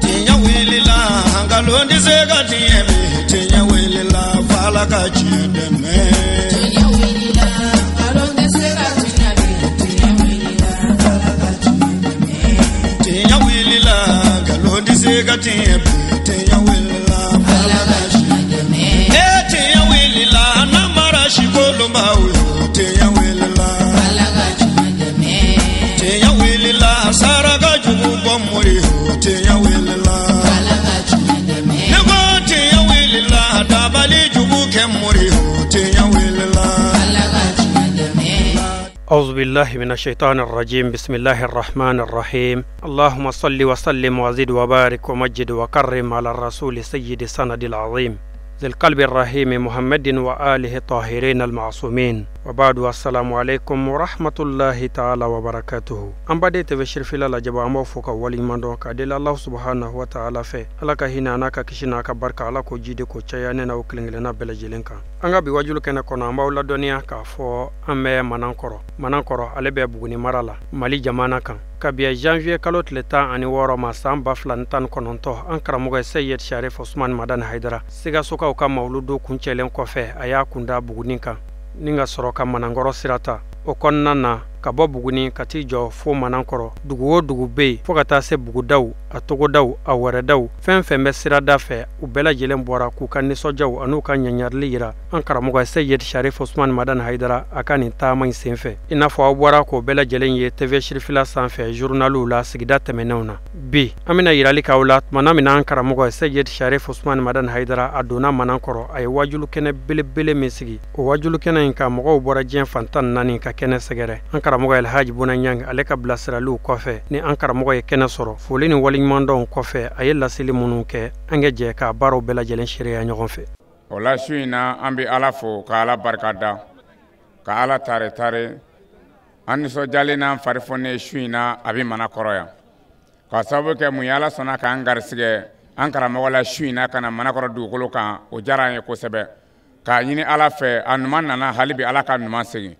Tiɲɛ wulila nkalon tɛ se ka tiɲɛ bi tiɲɛ wulila f'Ala ka tiɲɛ dɛmɛ. Tiɲɛ wulila nkalon tɛ se ka tiɲɛ bi tiɲɛ wulila f'Ala ka tiɲɛ dɛmɛ. Tiɲɛ wulila nkalon tɛ se ka tiɲɛ bi tiɲɛ wulila f'Ala ka tiɲɛ dɛmɛ. Ee tiɲɛ wulila namara si kolonbaw yo tiɲɛ wulila f'Ala ka tiɲɛ dɛmɛ. Tiɲɛ wulila saraka jugu bɔ mori yo tiɲɛ wulila f'Ala ka tiɲɛ dɛmɛ. Ne ko tiɲɛ wulila dabali jugu kɛ mori yo tiɲɛ wulila f'Ala ka tiɲɛ dɛmɛ. أعوذ بالله من الشيطان الرجيم. بسم الله الرحمن الرحيم. اللهم صل وسلم وزد وبارك ومجد وكرم على الرسول سيد السند العظيم ذي القلب الرحيم محمد وآله الطاهرين المعصومين. وبعد، السلام عليكم ورحمة الله تعالى وبركاته. An baden TV Sirifila lajɛba, an b'aw fo ka waleɲuman dɔn k'a deli Allah subhanahu wa ta'ala fɛ, Ala ka hinɛ n'a ka kisi n'a ka barika, Ala k'o jidi k'o caya ne n'aw kelen kelenna bɛɛ lajɛlen kan. An ka bi wajulu kɛnɛ kɔnɔ, an b'aw ladɔnniya k'a fɔ an bɛ Manankɔrɔ. Manankɔrɔ, ale bɛ Buguni mara la, Mali jamana kan. Kabiya janvier kalo tile 16 ma san 2019, an karamɔgɔ Seyid Sharif Osman Madani Haidara, Sikasokaw ka mawuludu kuncɛlen kɔfɛ, a y'a kunda Buguni kan ni ka sɔrɔ ka Manankɔrɔ sira ta. O kɔnɔna na, ka bɔ Buguni ka t'i jɔ fo Manankɔrɔ, dugu o dugu bɛ yen, fo ka taa se bugudaw, a togodaw, a wɛrɛdaw, fɛn fɛn bɛ sirada fɛ, u bɛɛ lajɛlen bɔra k'u ka nisɔndiyaw an'u ka ɲaɲarili yira an karamɔgɔ Seyid Sharif Osman Madani Haidara a ka nin taama in senfɛ. I n'a fɔ aw bɔra k'o bɛɛ lajɛlen ye TV Sirifila sanfɛ, journaliw la, sigida tɛmɛnenw na. Bi an bɛna yirali k'aw la tumana min na an karamɔgɔ Seyid Sharif Osman Madani Haidara a donna Manankɔrɔ, a ye wajulu kɛnɛ belebele min sigi. O wajulu kɛnɛ in kan, mɔgɔw bɔra diɲɛ fan 14 ka kɛnɛ sɛgɛrɛ. An karamɔgɔ Alhaji Buna Ɲang, ale ka bilasiraliw kɔfɛ, ni an karamɔgɔ ye kɛnɛ sɔrɔ, foli ni waleɲumandɔnw kɔfɛ, a ye laseli minnu kɛ, an ka jɛ k'a baaraw bɛɛ lajɛlen seereya ɲɔgɔn fɛ. O la su in na, an bɛ Ala fo ka Ala barika da, ka Ala tare tare. An nisɔndiyalen n'an fari fɔnnen su in na, a bɛ Manakɔrɔ yan, k'a sababu kɛ mun ye? Ala sɔnna k'an garisɛgɛ an karamɔgɔ la su in na ka na Manakɔrɔ dugukolo kan. O diyara an ye kosɛbɛ. K'a ɲini Ala fɛ, a ɲuman nana, hali bi Ala ka ɲuman segin.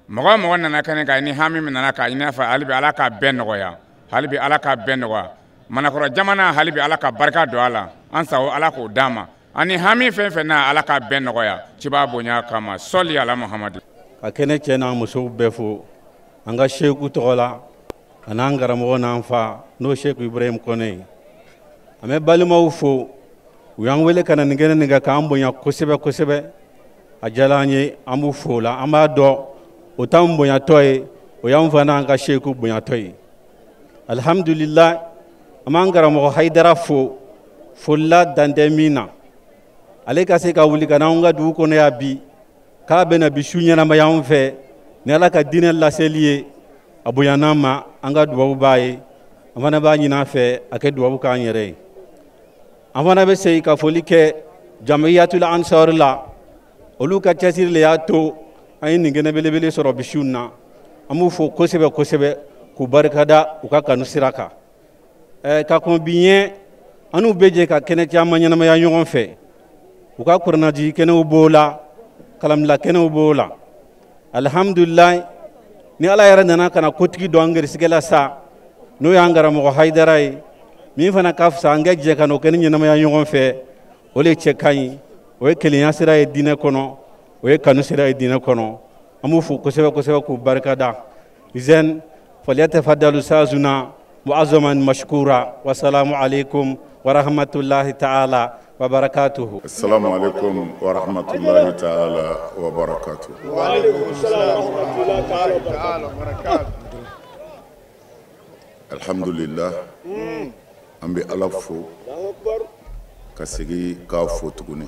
Mɔgɔ o mɔgɔ nana kɛnɛ kan ni hami min nana, k'a ɲini a fɛ, hali bi Ala k'a bɛɛ nɔgɔya, hali bi Ala k'a bɛɛ nɔgɔya. Manakɔrɔ jamana, hali bi Ala ka barika don a la. An sago, Ala k'o d'an ma. Ani hami fɛn fɛn na, Ala k'a bɛɛ nɔgɔya ciba bonya kama. Sɔli ala Muhamadu. Ka kɛnɛ cɛ n'an musow bɛɛ fo an ka seku tɔgɔ la, a n'an karamɔgɔ n'an fa, n'o Seku Ibrahim Kɔnɛ ye. An bɛ balimaw fo, u y'an wele ka na nin kɛnɛ nin kan k'an bonya kosɛbɛ kosɛbɛ. A diyara an ye, an b'u fo o la. An b'a dɔn o t'anw bonyatɔ ye, o y'anw fa n'an ka seku bonyatɔ ye. Alihamudulila, an b'an karamɔgɔ Hayidara fo folila dan tɛ min na. Ale ka se ka wuli ka n'anw ka dugu kɔnɔ yan bi, k'a bɛna bi su ɲɛnamaya anw fɛ ni Ala ka diinɛ laseli ye, a bonyana an ma. An ka dubabu b'a ye, an fana b'a ɲini a fɛ a kɛ dubabu k'an yɛrɛ ye. An fana bɛ segin ka foli kɛ Jamiyatul Ansar la. Olu ka cɛsiri le y'a to an ye nin kɛnɛ belebele sɔrɔ bi su in na. An b'u fo kosɛbɛ kosɛbɛ k'u barikada u ka kanu sira kan. Ka kɔn bi ɲɛ, an n'u bɛ jɛ ka kɛnɛ caman ɲɛnamaya ɲɔgɔn fɛ. U ka kuranɛjigi kɛnɛw b'o la, kalanbila kɛnɛw b'o la. Alihamudulilayi, ni Ala yɛrɛ nana ka na kotigi dɔn an garisigɛ la sa, n'o y'an karamɔgɔ Hayidara ye, min fana ka fisa an ka jɛ ka n'o kɛnɛ ɲɛnamaya ɲɔgɔn fɛ, o de cɛ ka ɲi. O ye kelenya sira ye diinɛ kɔnɔ, o ye kanu sira ye diinɛ kɔnɔ. An b'u fo kosɛbɛ kosɛbɛ k'u barikada. Izɛn falyatafadalu sazuna mu'azzaman mashkura. Wasalamu alaikum wa rahmatullahi ta'ala wa barakatuhu. Assalamu alaikum wa rahmatullahi ta'ala wa barakatuhu. Wa alaikum salam wa rahmatullahi ta'ala wa barakatuhu. Alhamdulillah, an bɛ Ala fo ka segin k'a fo tuguni.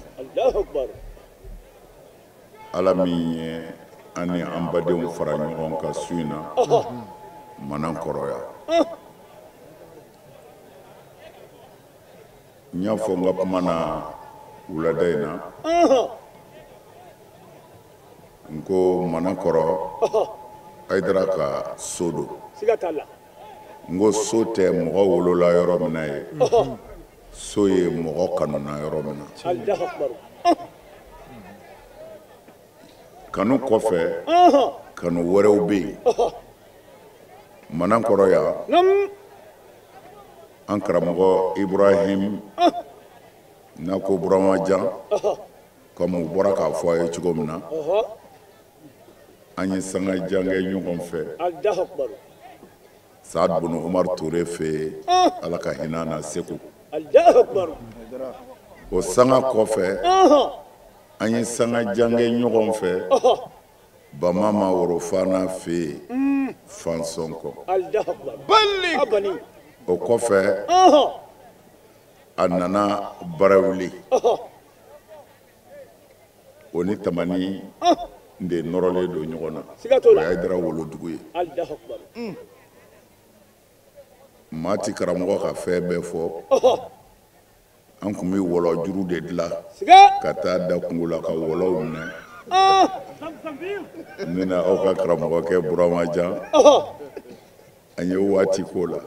Ala min ye an ni an badenw fara ɲɔgɔn kan su in na Manankɔrɔ yan. N y'a fɔ n ka kuma na wulada in na, n ko Manankɔrɔ Hayidara ka so don. N ko so tɛ mɔgɔ wolola yɔrɔ min na ye, so ye mɔgɔ kanuna yɔrɔ min na. Kanu kɔfɛ, kanu wɛrɛw bɛ yen. Manankɔrɔ yan, an karamɔgɔ Ibrahim n'a ko Burama Jan, comme u bɔra k'a fɔ a ye cogo min na, an ye sanga jan kɛ ɲɔgɔn fɛ. Saad bunu Umar Ture fɛ yen, Ala ka hinɛ na Segu. O sanga kɔfɛ, an ye sanga jan kɛ ɲɔgɔn fɛ Bamama Worofana fɛ yen, Fansɔnkɔ. O kɔfɛ, a nana Barawuli. O ni Tamani de nɔrɔlen don ɲɔgɔn na. O ye Hayidara wolodugu ye. Maa ti karamɔgɔ ka fɛn bɛɛ fɔ. An tun bɛ wɔlɔ juru de dilan ka taa da kungo la ka wɔlɔw minɛ. Ne na aw ka karamɔgɔkɛ Burama Jan, an ye waati k'o la.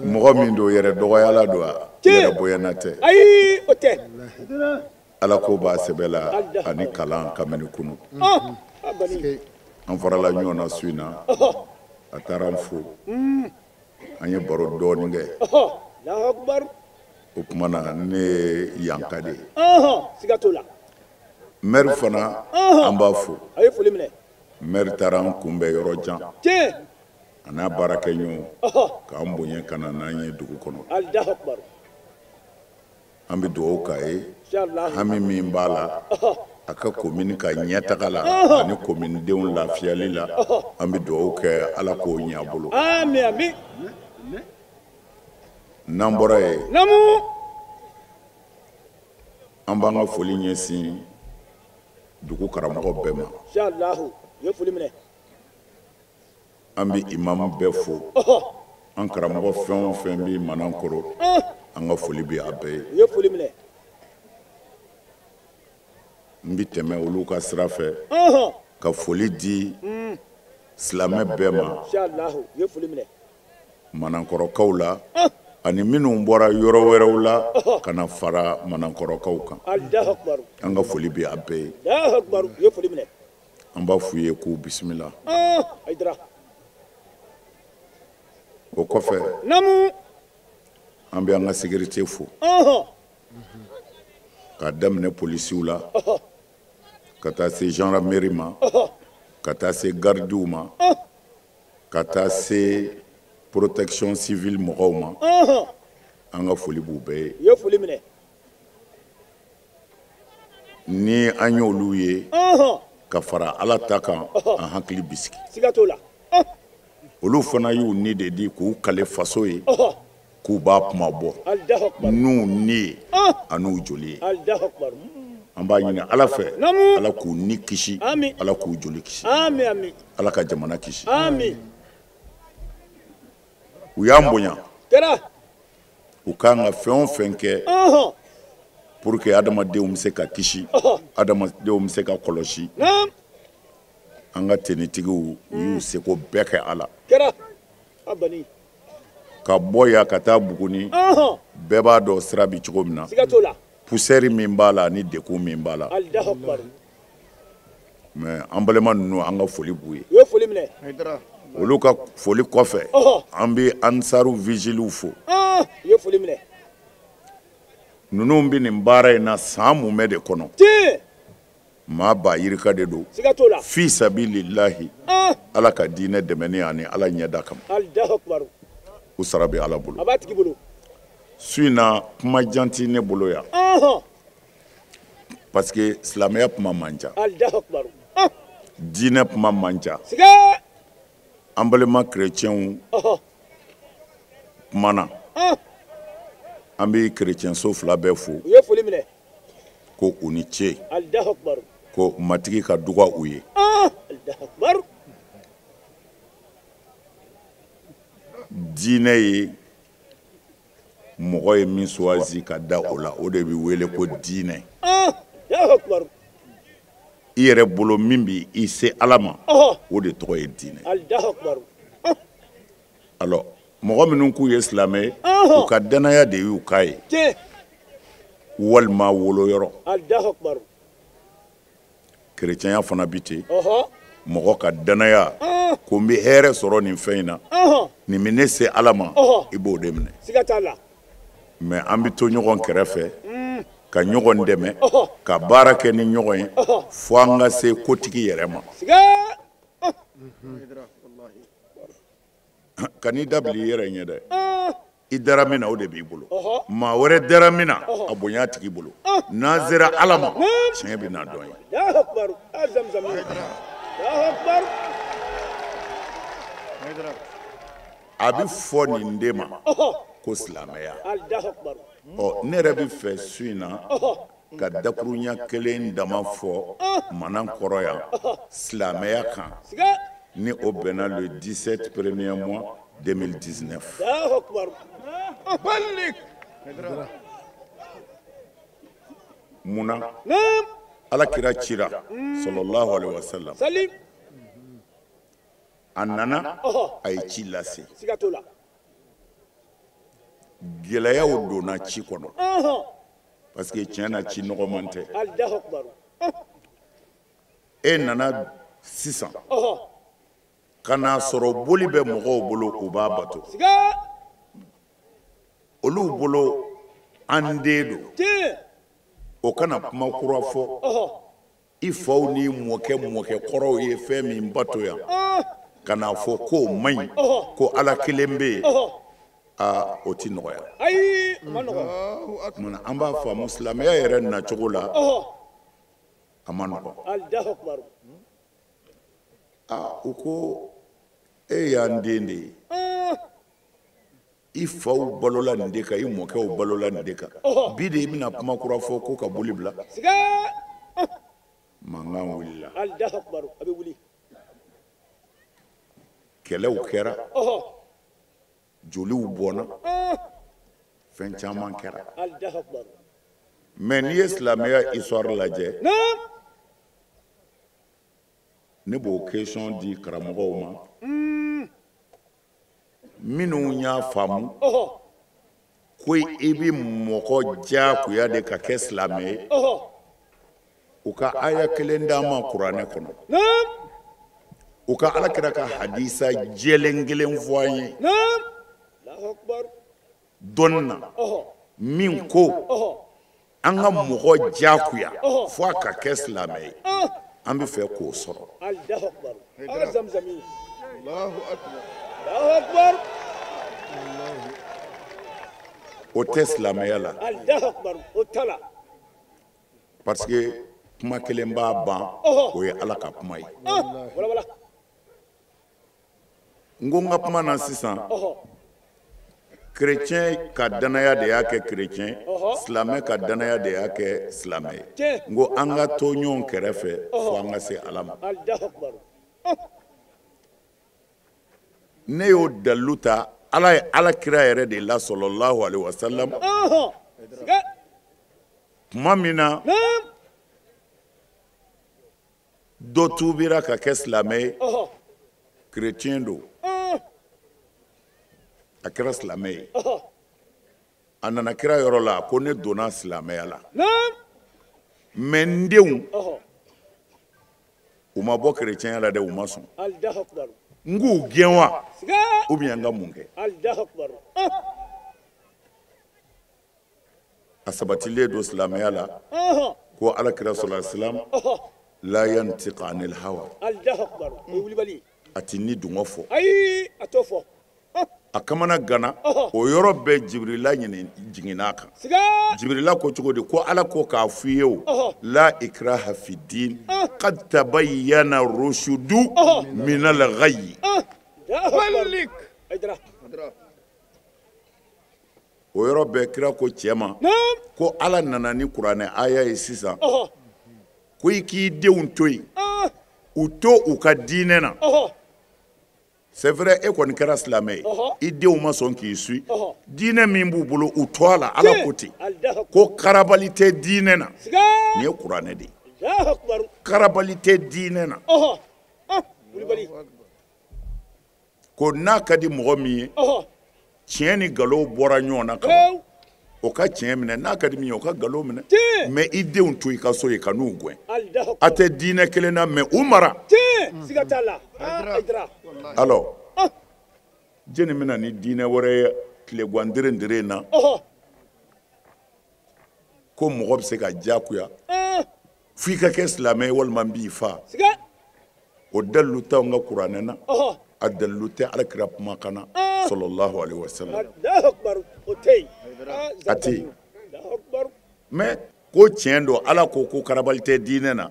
Mɔgɔ min don yɛrɛ dɔgɔyala don a yɛrɛ bonyana tɛ. Ayi, o tɛ. Ala ko b'a sɛbɛ la ani kalan kabini kunu. An farala ɲɔgɔn na su in na, a taara an fo. An ye baro dɔɔnin kɛ. O tuma na ne ye yanka de ye. Maire fana an b'a fo. Maire taara an kunbɛn yɔrɔ jan. A n'a baarakɛɲɔgɔnw k'an bonya ka na n'an ye dugu kɔnɔ. An bɛ dugawu k'a ye. Hami min b'a la, a ka commune ka ɲɛtaga la ani commune denw lafiyali la, an bɛ dugawu kɛ Ala k'o ɲɛ a bolo. N'an bɔra yen, an b'an ka foli ɲɛsin dugu karamɔgɔ bɛɛ ma. An bɛ imamu bɛɛ fo. An karamɔgɔ fɛn o fɛn bɛ Manankɔrɔ, an ka foli bɛ a bɛɛ ye. N bɛ tɛmɛ olu ka sira fɛ ka foli di silamɛ bɛɛ ma, Manankɔrɔkaw la ani minnu bɔra yɔrɔ wɛrɛw la ka na fara Manankɔrɔkaw kan. An ka foli bɛ a bɛɛ ye. An b'a f'u ye k'u bisimila. O kɔfɛ, an bɛ an ka sécurité fo. K'a daminɛ polisiw la, ka taa se gendarmerie ma, ka taa se gardiw ma, ka taa se protection civile mɔgɔw ma. An ka foli b'u bɛɛ ye. Ni an y'olu ye ka fara Ala ta kan, an hakili bɛ sigi. Olu fana y'u ni de di k'u kale faso ye, k'u b'a kuma bɔ n'u ni ye an'u joli ye. An b'a ɲini Ala fɛ, Ala k'u ni kisi, Ala k'u joli kisi, Ala ka jamana kisi. U y'an bonya, u kan ka fɛn o fɛn kɛ pour que adamadenw bɛ se ka kisi, adamadenw bɛ se ka kɔlɔsi. An ka tenitigiw u y'u seko bɛɛ kɛ a la. Ka bɔ yan ka taa Buguni, bɛɛ b'a dɔn sira bi cogo min na, poussière min b'a la ani degun min b'a la. Mais an balima ninnu, an ka foli b'u ye. Olu ka foli kɔfɛ, an bɛ Ansaru vigiliw fo. Ninnu bɛ nin baara in na san mumɛ de kɔnɔ. Maa ba yirika de don. Fi sabilillahi, Ala ka diinɛ dɛmɛni ani Ala ɲɛda kama. U sara bɛ Ala bolo. Su in na kuma jan tɛ ne bolo yan. Parce que silamɛya kuma man ca. Diinɛ kuma man ca. An balima chrétiens kumana. An bɛ chrétien so fila bɛɛ fo. Ko u ni ce. Ko matigi ka duga u ye. Diinɛ ye mɔgɔ ye min choisi ka da o la, o de bɛ wele ko diinɛ. I yɛrɛ bolo min bɛ i se Ala ma, o de tɔgɔ ye diinɛ. Alors mɔgɔ minnu k'u ye silamɛ ye, u ka danaya de y'u k'a ye, walima woloyɔrɔ. Kerecɛnya fana bi ten, Mɔgɔ ka danaya ko n bɛ hɛrɛ sɔrɔ nin fɛn in na, nin bɛ ne se Ala ma, i b'o de minɛ. Siga t'a la. Mais an bɛ to ɲɔgɔn kɛrɛfɛ, ka ɲɔgɔn dɛmɛ, ka baara kɛ ni ɲɔgɔn ye, fo an ka se kotigi yɛrɛ ma. Kan'i da bila i yɛrɛ ɲɛ dɛ. I dara min na o de b'i bolo. Maa wɛrɛ dara min na a bonya a tigi bolo. N'an sera Ala ma, tiɲɛ bɛ na dɔn ye. A bɛ fɔ nin de ma ko silamɛya. Ɔ, ne yɛrɛ bɛ fɛ su in na ka dakurunya kelen dama fɔ Manakɔrɔ yan silamɛya kan, ni o bɛnna le 17 premier mois 2019. Munna Ala kira cira sallallahu alaihi wa sallam, a nana a ye ci lase. Gɛlɛyaw donna ci kɔnɔ, parce que tiɲɛ na ci nɔgɔman tɛ. E nana sisan ka n'a sɔrɔ boli bɛ mɔgɔw bolo, u b'a bato. Olu bolo an den don. O kana kuma kura fɔ. I faw ni mɔkɛ kɔrɔw ye fɛn min bato yan, ka n'a fɔ k'o man ɲi, ko Ala kelen bɛ yen, aa o ti nɔgɔya. Ayi, o ma nɔgɔn. Munna an b'a faamu silamɛya yɛrɛ nacogo la, a ma nɔgɔn. Aa, u ko e y'an den de ye. I faw balola nin de kan, i mɔkɛw balola nin de kan. Bi de i bɛna kuma kura fɔ ko ka boli bila. Mankan wulila. Kɛlɛw kɛra, joliw bɔnna, fɛn caman kɛra. Mais n'i ye silamɛya histoire lajɛ, ne b'o question di karamɔgɔw ma minnu y'a faamu ko i bɛ mɔgɔ diyagoya de ka kɛ silamɛ ye, u ka aya kelen d'an ma kuranɛ kɔnɔ, u ka Ala kira ka hadisa jɛlen kelen fɔ an ye dɔnni na min ko an ka mɔgɔ diyagoya fo a ka kɛ silamɛ ye, an bɛ fɛ k'o sɔrɔ. O tɛ silamɛya la, parce que kuma kelen b'a ban, o ye Ala ka kuma ye. N ko n ka kuma na sisan, chrétien ka danaya de y'a kɛ chrétien, silamɛ ka danaya de y'a kɛ silamɛ ye. N ko an ka to ɲɔgɔn kɛrɛfɛ fo an ka se Ala ma. Ne y'o dalilu ta Ala ye Ala kira yɛrɛ de la sallallahu alaihi wa sallam. Tuma min na dɔ tuubira ka kɛ silamɛ ye, chrétien don, a kɛra silamɛ ye. A nana kira yɔrɔ la ko ne donna silamɛya la, mais n denw u ma bɔ chrétien la dɛ, u ma sɔn. N k'u gɛn wa ou bien n ka mun kɛ? A sabatilen don silamɛya la ko Ala kira sallallahu alaihi wa sallam la yantiqu anil hawa, a ti ni dungɔ fɔ. A kamana gana, o yɔrɔ bɛɛ Jibirila jiginna a kan. Jibirila ko cogo di? Ko Ala ko k'a f'i ye o, la ikraha fi din qad tabayyana rushudu minal ghayyi. O yɔrɔ bɛɛ kira ko cɛ ma ko Ala nana ni kuranɛ aya ye sisan, ko i k'i denw to yen, u to u ka diinɛ na. C'est vrai, e kɔni kɛra silamɛ ye, i denw ma sɔn k'i suit, diinɛ min b'u bolo u to a la, Ala ko ten ko karabali tɛ diinɛ na. Nin ye kuranɛ de ye, karabali tɛ diinɛ na. Ko n'a ka di mɔgɔ min ye, tiɲɛ ni nkalon bɔra ɲɔgɔn na ka ban, o ka tiɲɛ minɛ, n'a ka di min ye o ka nkalon minɛ, mais i denw to i ka so yen ka n'u gɛn. A tɛ diinɛ kelen na, mais u mara. Siga t'a la. Alors jɛni bɛna ni diinɛ wɛrɛ ye tilegan dere na ko mɔgɔ bɛ se ka diyagoya f'i ka kɛ silamɛ ye walima n b'i fa. O dalilu t'anw ka kuranɛ na, a dalilu tɛ alakira kumakan na sallallahu alaihi wa sallam. A tɛ yen. Mais ko tiɲɛ don, ala ko ko karabali tɛ diinɛ na,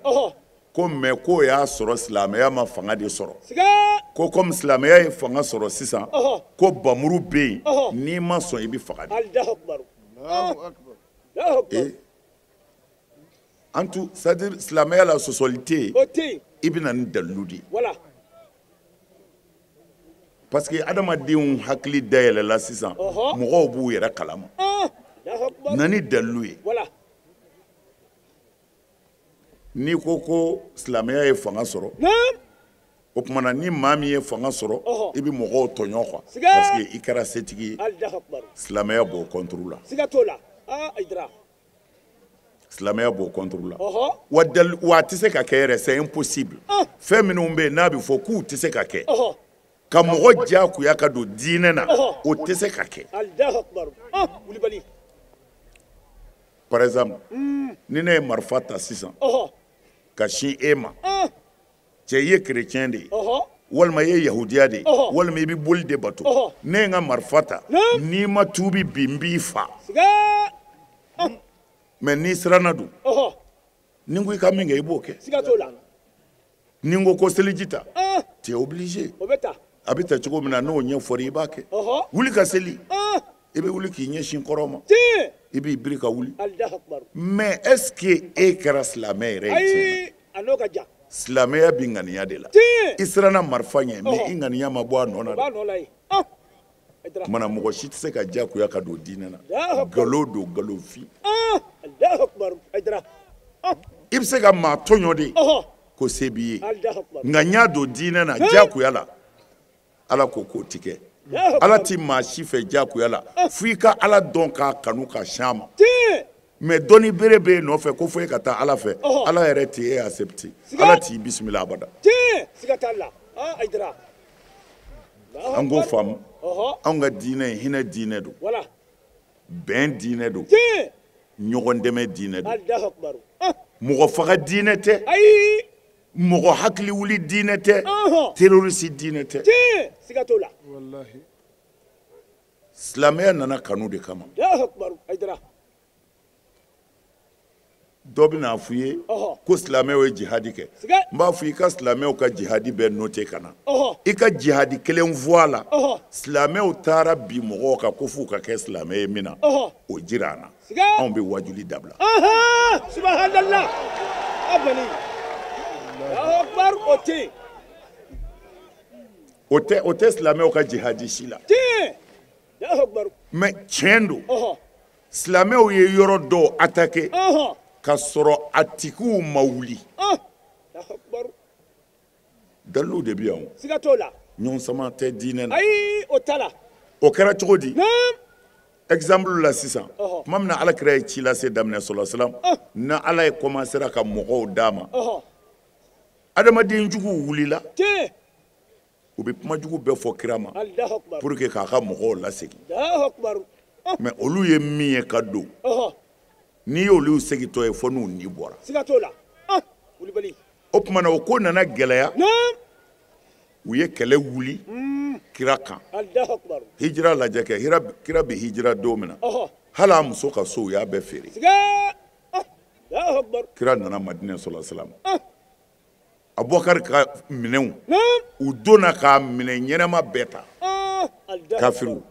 ko mais k'o y'a sɔrɔ silamɛya ma fanga de sɔrɔ. Ko comme silamɛya ye fanga sɔrɔ sisan, ko bamuru bɛ yen, n'i ma sɔn i bɛ faga de. En tout, c'est-à-dire silamɛya la sɔsɔli tɛ yen, i bɛ na ni dalilu de ye. Parce que adamadenw hakili dayɛlɛla sisan, mɔgɔw b'u yɛrɛ kalama. Na ni dalilu ye. N'i ko ko silamɛya ye fanga sɔrɔ, o tuma na ni maa min ye fanga sɔrɔ, i bɛ mɔgɔw tɔɲɔ quoi, parce que i kɛra setigi ye. Silamɛya b'o contre la. Silamɛya b'o contre la. Wa a tɛ se ka kɛ yɛrɛ, c'est impossible. Fɛn minnu bɛ yen n'a bɛ fɔ k'u tɛ se ka kɛ, ka mɔgɔ diyagoya ka don diinɛ na, o tɛ se ka kɛ. Par exemple, ni ne ye marifa ta sisan ka sin e ma, cɛ i ye chrétien de ye, walima i ye yahudiya de ye, walima i bɛ boli de bato, ne ye n ka marifa ta, n'i ma tuubi bi n b'i fa. Mais n'i siranna dun, ni n ko i ka min kɛ i b'o kɛ. Ni n ko ko seliji ta, tu es obligé. A bɛ ta cogo min na n'o ɲɛfɔra i b'a kɛ. Wuli ka seli, i bɛ wuli k'i ɲɛsin kɔrɔn ma, i b'i biri ka wuli. Mais est-ce que e kɛra silamɛ yɛrɛ ye tiɲɛ na? Silamɛya bɛ ŋaniya de la. I siranna marifa ɲɛ, mais i ŋaniya ma bɔ a nɔ na dɛ. Kumana mɔgɔ si tɛ se ka diyagoya ka don diinɛ na. Nkalon don, nkalonfin. I bɛ se ka maa tɔɲɔ de ko se b'i ye, nka n y'a don diinɛ na diyagoya la, ala ko k'o ti kɛ. Ala ti maa si fɛ diyagoya la f'i ka ala dɔn k'a kanu ka sin a ma. Mais dɔnni bere bɛ yen nɔfɛ ko fo e ka taa ala fɛ, ala yɛrɛ tɛ e accepté, ala t'i bisimila abada. An k'o faamu, anw ka diinɛ ye hinɛ diinɛ don, bɛn diinɛ don, ɲɔgɔn dɛmɛ diinɛ don, mɔgɔ faga diinɛ tɛ, mɔgɔ hakili wuli diinɛ tɛ, terroriste diinɛ tɛ. Silamɛya nana kanu de kama. Dɔ bɛ n'a f'i ye ko silamɛw ye jihadi kɛ, n b'a fɔ i ka silamɛw ka jihadi bɛɛ noté ka na, i ka jihadi kelen fɔ a la, silamɛw taara bi mɔgɔw kan ko f'u ka kɛ silamɛ ye min na, o jira an na, anw bɛ wajuli dabila. Subhanallah. O tɛ silamɛw ka jihadi si la. Mais tiɲɛ don, silamɛw ye yɔrɔ dɔw attaqué ka sɔrɔ a tigiw ma wuli. Dalilu de bɛ yan o. Ɲɔgɔn sama tɛ diinɛ na. O kɛra cogo di? Exemple la sisan, tuma min na ala kira ye ci lase daminɛ sallallahu alaihi wasallam, na ala ye commencera ka mɔgɔw d'a ma, adamaden juguw wulila, u bɛ kuma jugu bɛɛ fɔ kira ma pour que k'a ka mɔgɔw lasegin. Mais olu ye min ye ka don, n'i y'olu segintɔ ye fo n'u ni bɔra. O tuma na o ko nana gɛlɛya, u ye kɛlɛ wuli kira kan. Hijira lajɛ kɛ, kira bɛ hijira don min na, hali a muso ka so u y'a bɛɛ feere. Kira nana Madinɛ sallallahu alaihi wasallam, Abubakar ka minɛnw u donna k'a minɛ ɲɛnama bɛɛ ta, kafiriw.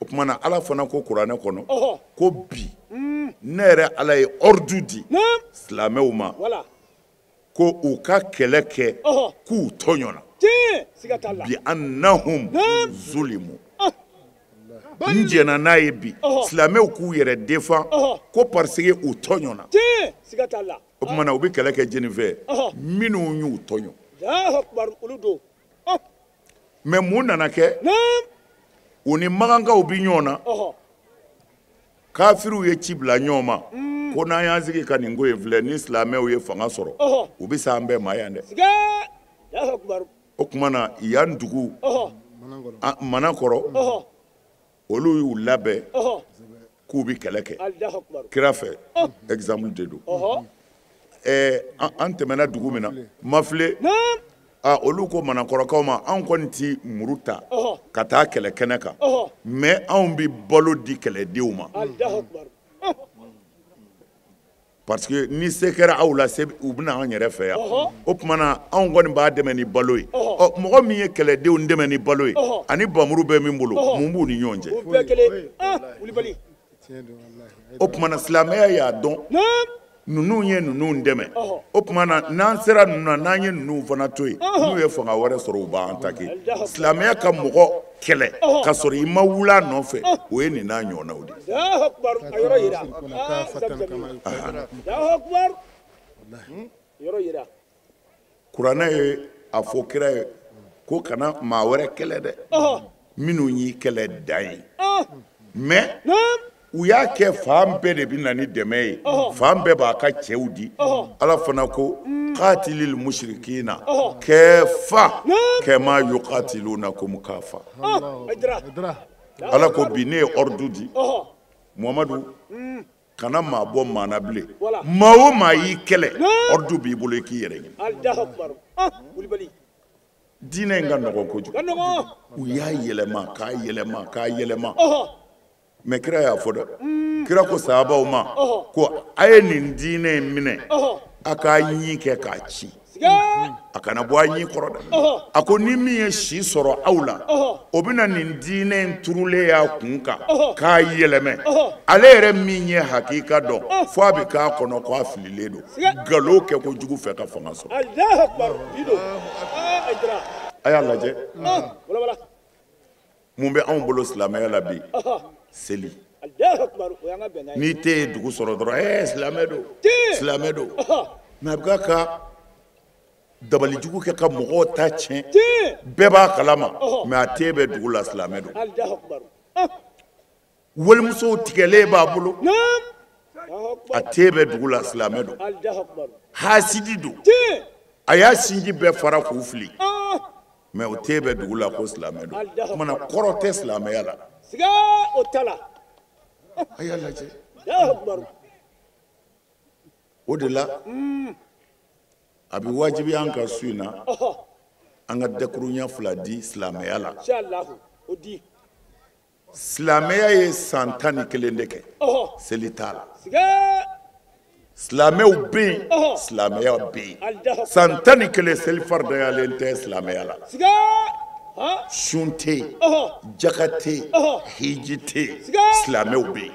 O tuma na ala fana ko kuranɛ kɔnɔ ko bi ne yɛrɛ ala ye ordre di silamɛw ma ko u ka kɛlɛ kɛ k'u tɔɲɔna. Bi annahum zulimu. N jɛnna n'a ye bi silamɛw k'u yɛrɛ défend ko parce que u tɔɲɔna. O tuma na u bɛ kɛlɛ kɛ jɛni fɛ minnu y'u tɔɲɔ. Mais mun nana kɛ? U ni magankaw bi ɲɔgɔn na, kafiriw ye ci bila ɲɔgɔn ma Ko n'an y'an sigi ka nin ko in filɛ, ni silamɛw ye fanga sɔrɔ, u bɛ s'an bɛɛ ma yan dɛ. O tuma na yan dugu Manakɔrɔ, olu y'u labɛn k'u bɛ kɛlɛ kɛ kira fɛ. Exemple de don. An tɛmɛna dugu min na, Mafile, olu ko Manakɔrɔkaw ma, anw kɔni ti muru ta ka taa kɛlɛ kɛnɛ kan, mais anw bɛ balo di kɛlɛdenw ma. Parce que ni se kɛra aw la, u bɛna anw yɛrɛ fɛ yan. O tuma na anw kɔni b'a dɛmɛ ni balo ye. Ɔ, mɔgɔ min ye kɛlɛdenw dɛmɛ ni balo ye, ani bamuru bɛ min bolo, mun b'u ni ɲɔgɔn cɛ? O tuma na silamɛya y'a dɔn ninnu ye ninnu dɛmɛ. O tuma na n'an sera ninnu na, n'an ye ninnu fana to yen, n'u ye fanga wɛrɛ sɔrɔ, u b'an attaquer. Silamɛya ka mɔgɔ kɛlɛ ka sɔrɔ i ma wuli a nɔfɛ, o ye nin n'a ɲɔgɔnnaw de ye. Kuranɛ ye a fɔ kira ye ko kana maa wɛrɛ kɛlɛ dɛ, minnu y'i kɛlɛ dan ye. Mais u y'a kɛ fan bɛɛ de bɛ na ni dɛmɛ ye, fan bɛɛ b'a ka cɛw di. Ala fana ko qatilil mushrikina kafa kama yuqatilunakum kafa. Ala ko bi ne ye ordre di, Muhamadu, kana maa bɔ maa na bilen. Maa o maa y'i kɛlɛ, ordre b'i bolo i k'i yɛrɛ ɲini. Diinɛ in ka nɔgɔn kojugu. U y'a yɛlɛma k'a yɛlɛma k'a yɛlɛma. Mais kira y'a fɔ dɛ, kira ko sahabaw ma ko a ye nin diinɛ in minɛ, a k'a ɲi kɛ k'a ci, a kana bɔ a ɲi kɔrɔ dɛ. A ko ni min ye si sɔrɔ aw la, o bɛna nin diinɛ in turulen y'a kun kan k'a yɛlɛmɛ. Ale yɛrɛ min ye hakika dɔn, fo a bɛ k'a kɔnɔ ko a fililen don, nkalon kɛ kojugu fɛ ka fanga sɔrɔ. A y'a lajɛ mun bɛ anw bolo silamɛya la bi. Seli. N'i tɛ ye dugu sɔrɔ dɔrɔn, silamɛ don, silamɛ don. Mais a bɛ ka dabalijugu kɛ ka mɔgɔw ta tiɲɛ, bɛɛ b'a kalama, mais a te bɛ dugu la, silamɛ don. Walimusow tigɛlen b'a bolo, a te bɛ dugu la, silamɛ don. Hasidi don, a y'a sinji bɛɛ fara k'u fili, mais o te bɛ dugu la ko silamɛ don. O tuma na kɔrɔ tɛ silamɛya la. A y'a lajɛ. O de la a bɛ wajibiya an ka su in na, an ka dakuruɲɛ fila di silamɛya la. Silamɛya ye san 11 de kɛ, seli t'a la. Silamɛw bɛ yen, silamɛya bɛ yen. San 11 seli faridayalen tɛ silamɛya la. Sun tɛ yen, jaka tɛ yen, hiji tɛ yen, silamɛw bɛ yen.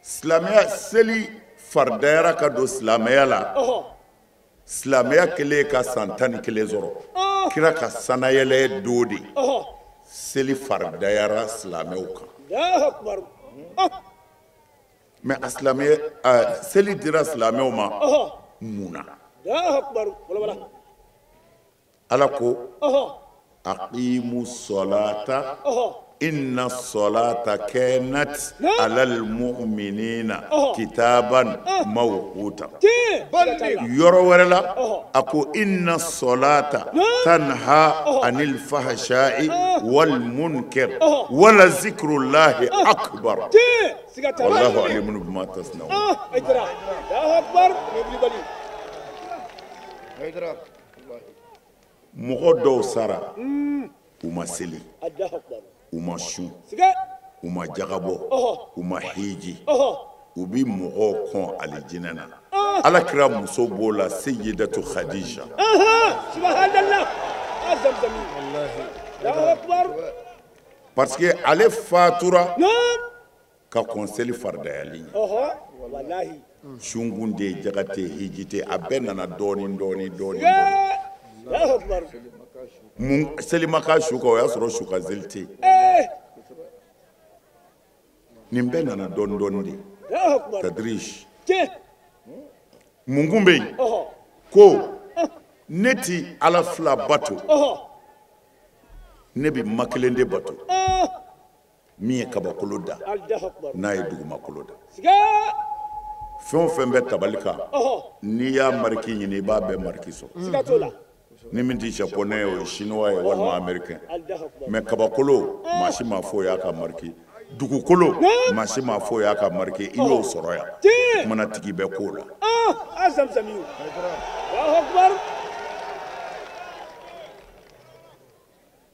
Silamɛya seli faridayara ka don silamɛya la. Silamɛya kɛlen ka san 11 sɔrɔ, kira ka sanayɛlɛ don de seli faridayara silamɛw kan. Mais a silamɛ seli dira silamɛw ma mun na? Ala ko aqimu solata inna solata kanat alal mu'minina kitaban mawquta. Yɔrɔ wɛrɛ la a ko inna solata tanha anil fahsha'i wal munkar wala zikrullahi akbar. Wallahu alimun bima tasna'un. Mɔgɔ dɔw sara, u ma seli, u ma sun, u ma jagabɔ, u ma hiji, u bi mɔgɔw kɔn alijinɛ na. Ala kira muso b'o la, Sayyidatu Khadija. Parce que ale fatura ka kɔn seli faridayali ɲɛ. Sunkun tɛ, jaga tɛ, hiji tɛ, a bɛɛ nana dɔɔni dɔɔni dɔɔni. Mun seli ma k'a su kan, o y'a sɔrɔ su ka seli tɛ yen. Nin bɛɛ nana dɔɔni dɔɔni de. Tadrij. Mun kun bɛ yen? Ko ne ti Ala fila bato. Ne bɛ ma kelen de bato min ye kabakolo da n'a ye dugumakolo da. Fɛn o fɛn bɛ tabali kan n'i y'a mariki ɲini i b'a bɛɛ mariki sɔrɔ. Ni min tɛ japonais ye o ye chinois ye walima américain. Mais kabakolo maa si m'a fɔ o y'a ka mariki. Dugukolo maa si m'a fɔ o y'a ka mariki i y'o sɔrɔ yan. Kumana tigi bɛ k'o la.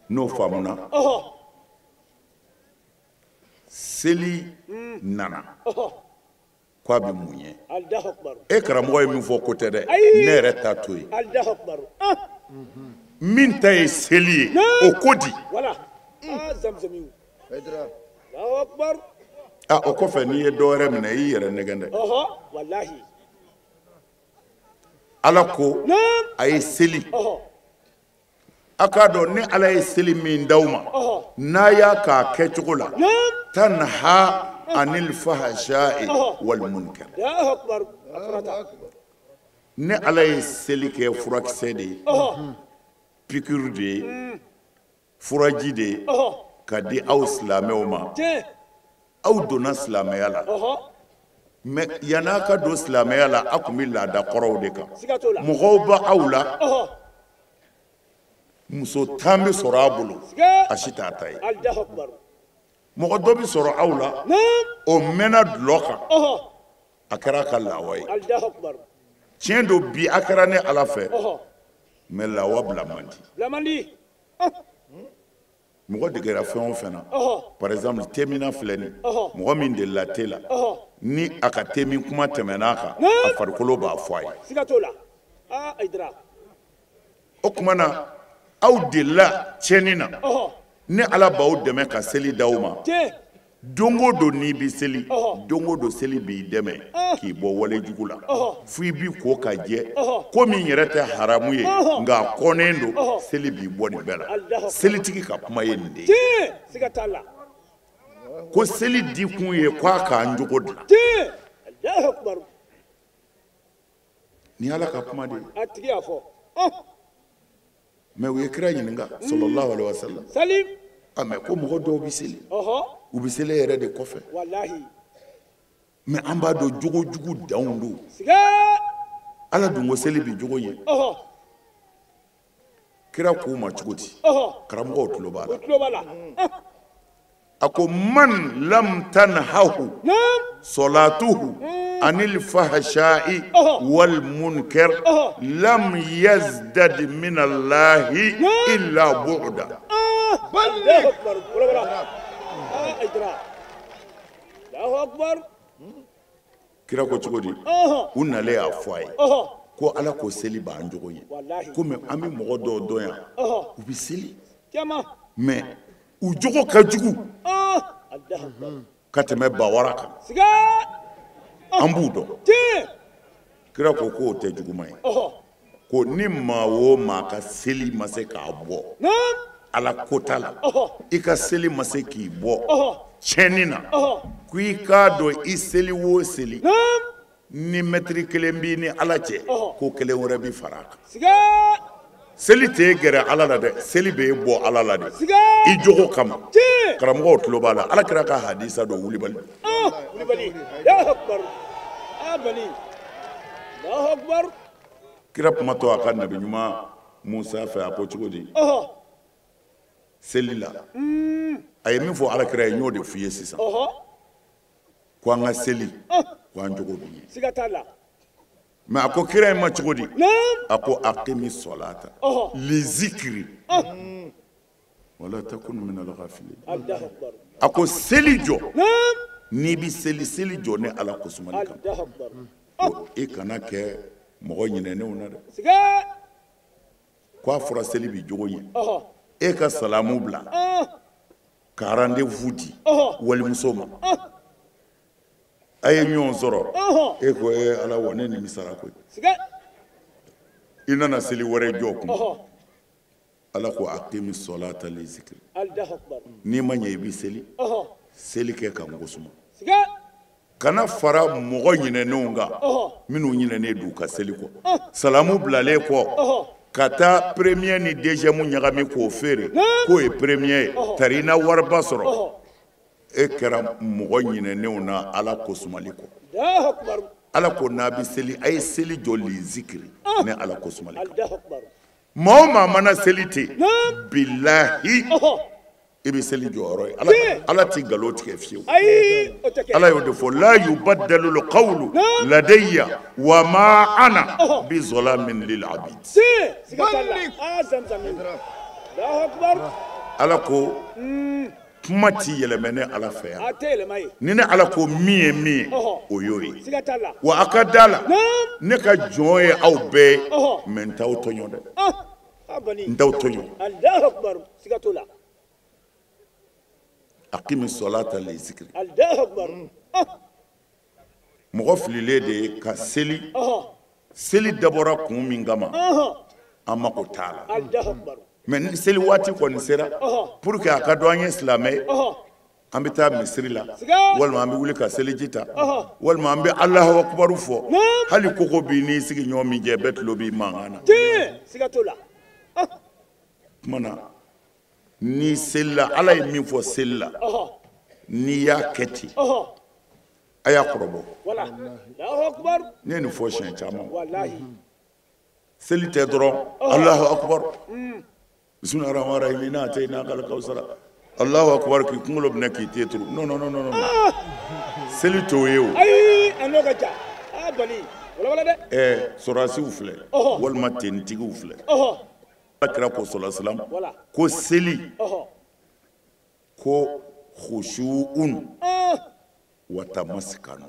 N'o faamuna seli nana k'a bɛ mun ye e karamɔgɔ ye min fɔ ko tɛ dɛ ne yɛrɛ ta to yen min ta ye seli ye o ko di o kɔfɛ n'i ye dɔ wɛrɛ minɛ i y'i yɛrɛ nɛgɛn dɛ Ala ko a ye seli a k'a dɔn ni Ala ye seli min d'aw ma n'a y'a k'a kɛcogo la tanha anil fahsha'i wal munkar ni Ala ye seli kɛ furakisɛ de ye piqûre de ye furaji de ye ka di aw silamɛw ma aw donna silamɛya la mais yann'a ka don silamɛya la aw tun bɛ laada kɔrɔw de kan mɔgɔw bɛ aw la muso 10 bɛ sɔrɔ a bolo a si t'a ta ye mɔgɔ dɔ bɛ sɔrɔ aw la o mɛnna dulɔ kan a kɛra a ka lawa ye tiɲɛ don bi a kɛra ne Ala fɛ mais lawa bila man di mɔgɔ degera fɛn o fɛn na par exemple temina filɛ nin mɔgɔ min delila te la ni a ka te min kuma tɛmɛna a kan a farikolo b'a fɔ a ye o tuma na aw delila tiɲɛni na ni Ala b'aw dɛmɛ ka seli d'aw ma don o don n'i bɛ seli don o don seli b'i dɛmɛ k'i bɔ wale jugu la fo i b'i ko ka jɛ ko min yɛrɛ tɛ haramu ye nka a kɔnnen don seli b'i bɔ nin bɛɛ la selitigi ka kuma ye nin de ye ko seli di kun ye k'a k'an jogo dilan nin Ala ka kuma de ye mais u ye kira ɲininka sallallahu alaihi wa sallam mais ko mɔgɔ dɔw bɛ seli u bɛ seli yɛrɛ de kɔfɛ mais an b'a dɔn jogo jugu danw don Ala dun ko seli bi jogo ɲɛ kira k'u ma cogo di karamɔgɔw tulo b'a la a ko man lam tanhahu salatuhu anil fahsha'i wal munkar lam yazdad min Allahi illa bu'da. Kira ko cogo di u nalen y'a fɔ a ye ko Ala ko seli b'an jogo ɲɛ komi an bɛ mɔgɔ dɔw dɔn yan u bɛ seli mais u jogo ka jugu ka tɛmɛ bawara kan an b'u dɔn kira ko k'o tɛ juguman ye ko ni maa o maa ka seli ma se k'a bɔ Ala kota la i ka seli ma se k'i bɔ tiɲɛni na ko i k'a dɔn i seli o seli ni mɛtiri kelen b'i ni Ala cɛ ko kelen wɛrɛ bɛ fara a kan seli t'e gɛrɛ Ala la dɛ seli b'e bɔ Ala la de i jogo kama karamɔgɔw tulo b'a la Ala kira ka hadisa dɔ wulibali kira kumatɔ a ka nabi ɲuman Musa fɛ a ko cogo di seli la a ye min fɔ Ala kira ye n y'o de f'i ye sisan ko an ka seli ko an jogo bɛ ɲɛ mais a ko kira in ma cogo di a ko aqimi salata li zikri wala takun min al-ghafilin a ko seli jɔ n'i bɛ seli seli jɔ ne Ala kosumani kama ko i kana kɛ mɔgɔ ɲinɛnenw na dɛ k'a fɔra seli b'i jogo ɲɛ e ka salamu bila ka rendez-vous di walimuso ma a ye ɲɔgɔn sɔrɔ e ko e Ala wa ne nimisara koyi i nana seli wɛrɛ jɔ kun Ala ko aqimi salata li zikri n'i ma ɲɛ i bɛ seli seli kɛ ka n kosuma kana fara mɔgɔ ɲinɛnenw kan minnu ɲinɛnen d'u ka seli kɔ salamu bilalen kɔ Ka taa premier ni deuxième ɲagami k'o feere k'o ye premier ye tari i na wariba sɔrɔ e kɛra mɔgɔ ɲinɛnenw na Ala ko sumali kɔ. Ala ko n'a bɛ seli a ye seli jɔ li zikiri ne Ala ko sumali kan. Maa o maa mana seli ten bilahi i bɛ seli jɔyɔrɔ ye. Ala tɛ nkalon tigɛ fiyewu. Ala y'o de fɔ la yubaddalu lqawlu ladayya wa ma ana bi zalamin lil abid. Ala ko kuma ti yɛlɛmɛ ne Ala fɛ yan. Ni ne Ala ko min ye min ye o y'o ye. Wa a ka da la ne ka jɔn ye aw bɛɛ ye mais n t'aw tɔɲɔ dɛ. N t'aw tɔɲɔ. Aqimi salata li zikri. Mɔgɔ fililen de ye ka seli. Seli dabɔra kun min kama an mako t'a la. Mais ni seli waati kɔni sera pour que a ka dɔn an ye silamɛ ye an bɛ taa misiri la walima an bɛ wuli ka seliji ta walima an bɛ Alahu akibaru fɔ hali koko b'i n'i sigiɲɔgɔn min jɛ bɛɛ tulo b'i mankan na. Tuma na n'i selila Ala ye min fɔ seli la n'i y'a kɛ ten a y'a kɔrɔbɔ. Ne ye nin fɔ siɲɛ caman. Seli tɛ dɔrɔn Alahu akibaru bisimilahi rahmani rahim inna atayinaka al-kawsara Alahu akibaru k'i kunkolo minɛ k'i ten turu. Non non non non seli t'o ye o. Ayi a n'o ka ca. A bali wala wala dɛ. Sɔrɔdasiw filɛ walima tenitigiw filɛ. Ala kira ko sɔlɔ salam ko seli ko khushu'un wa tamaskanu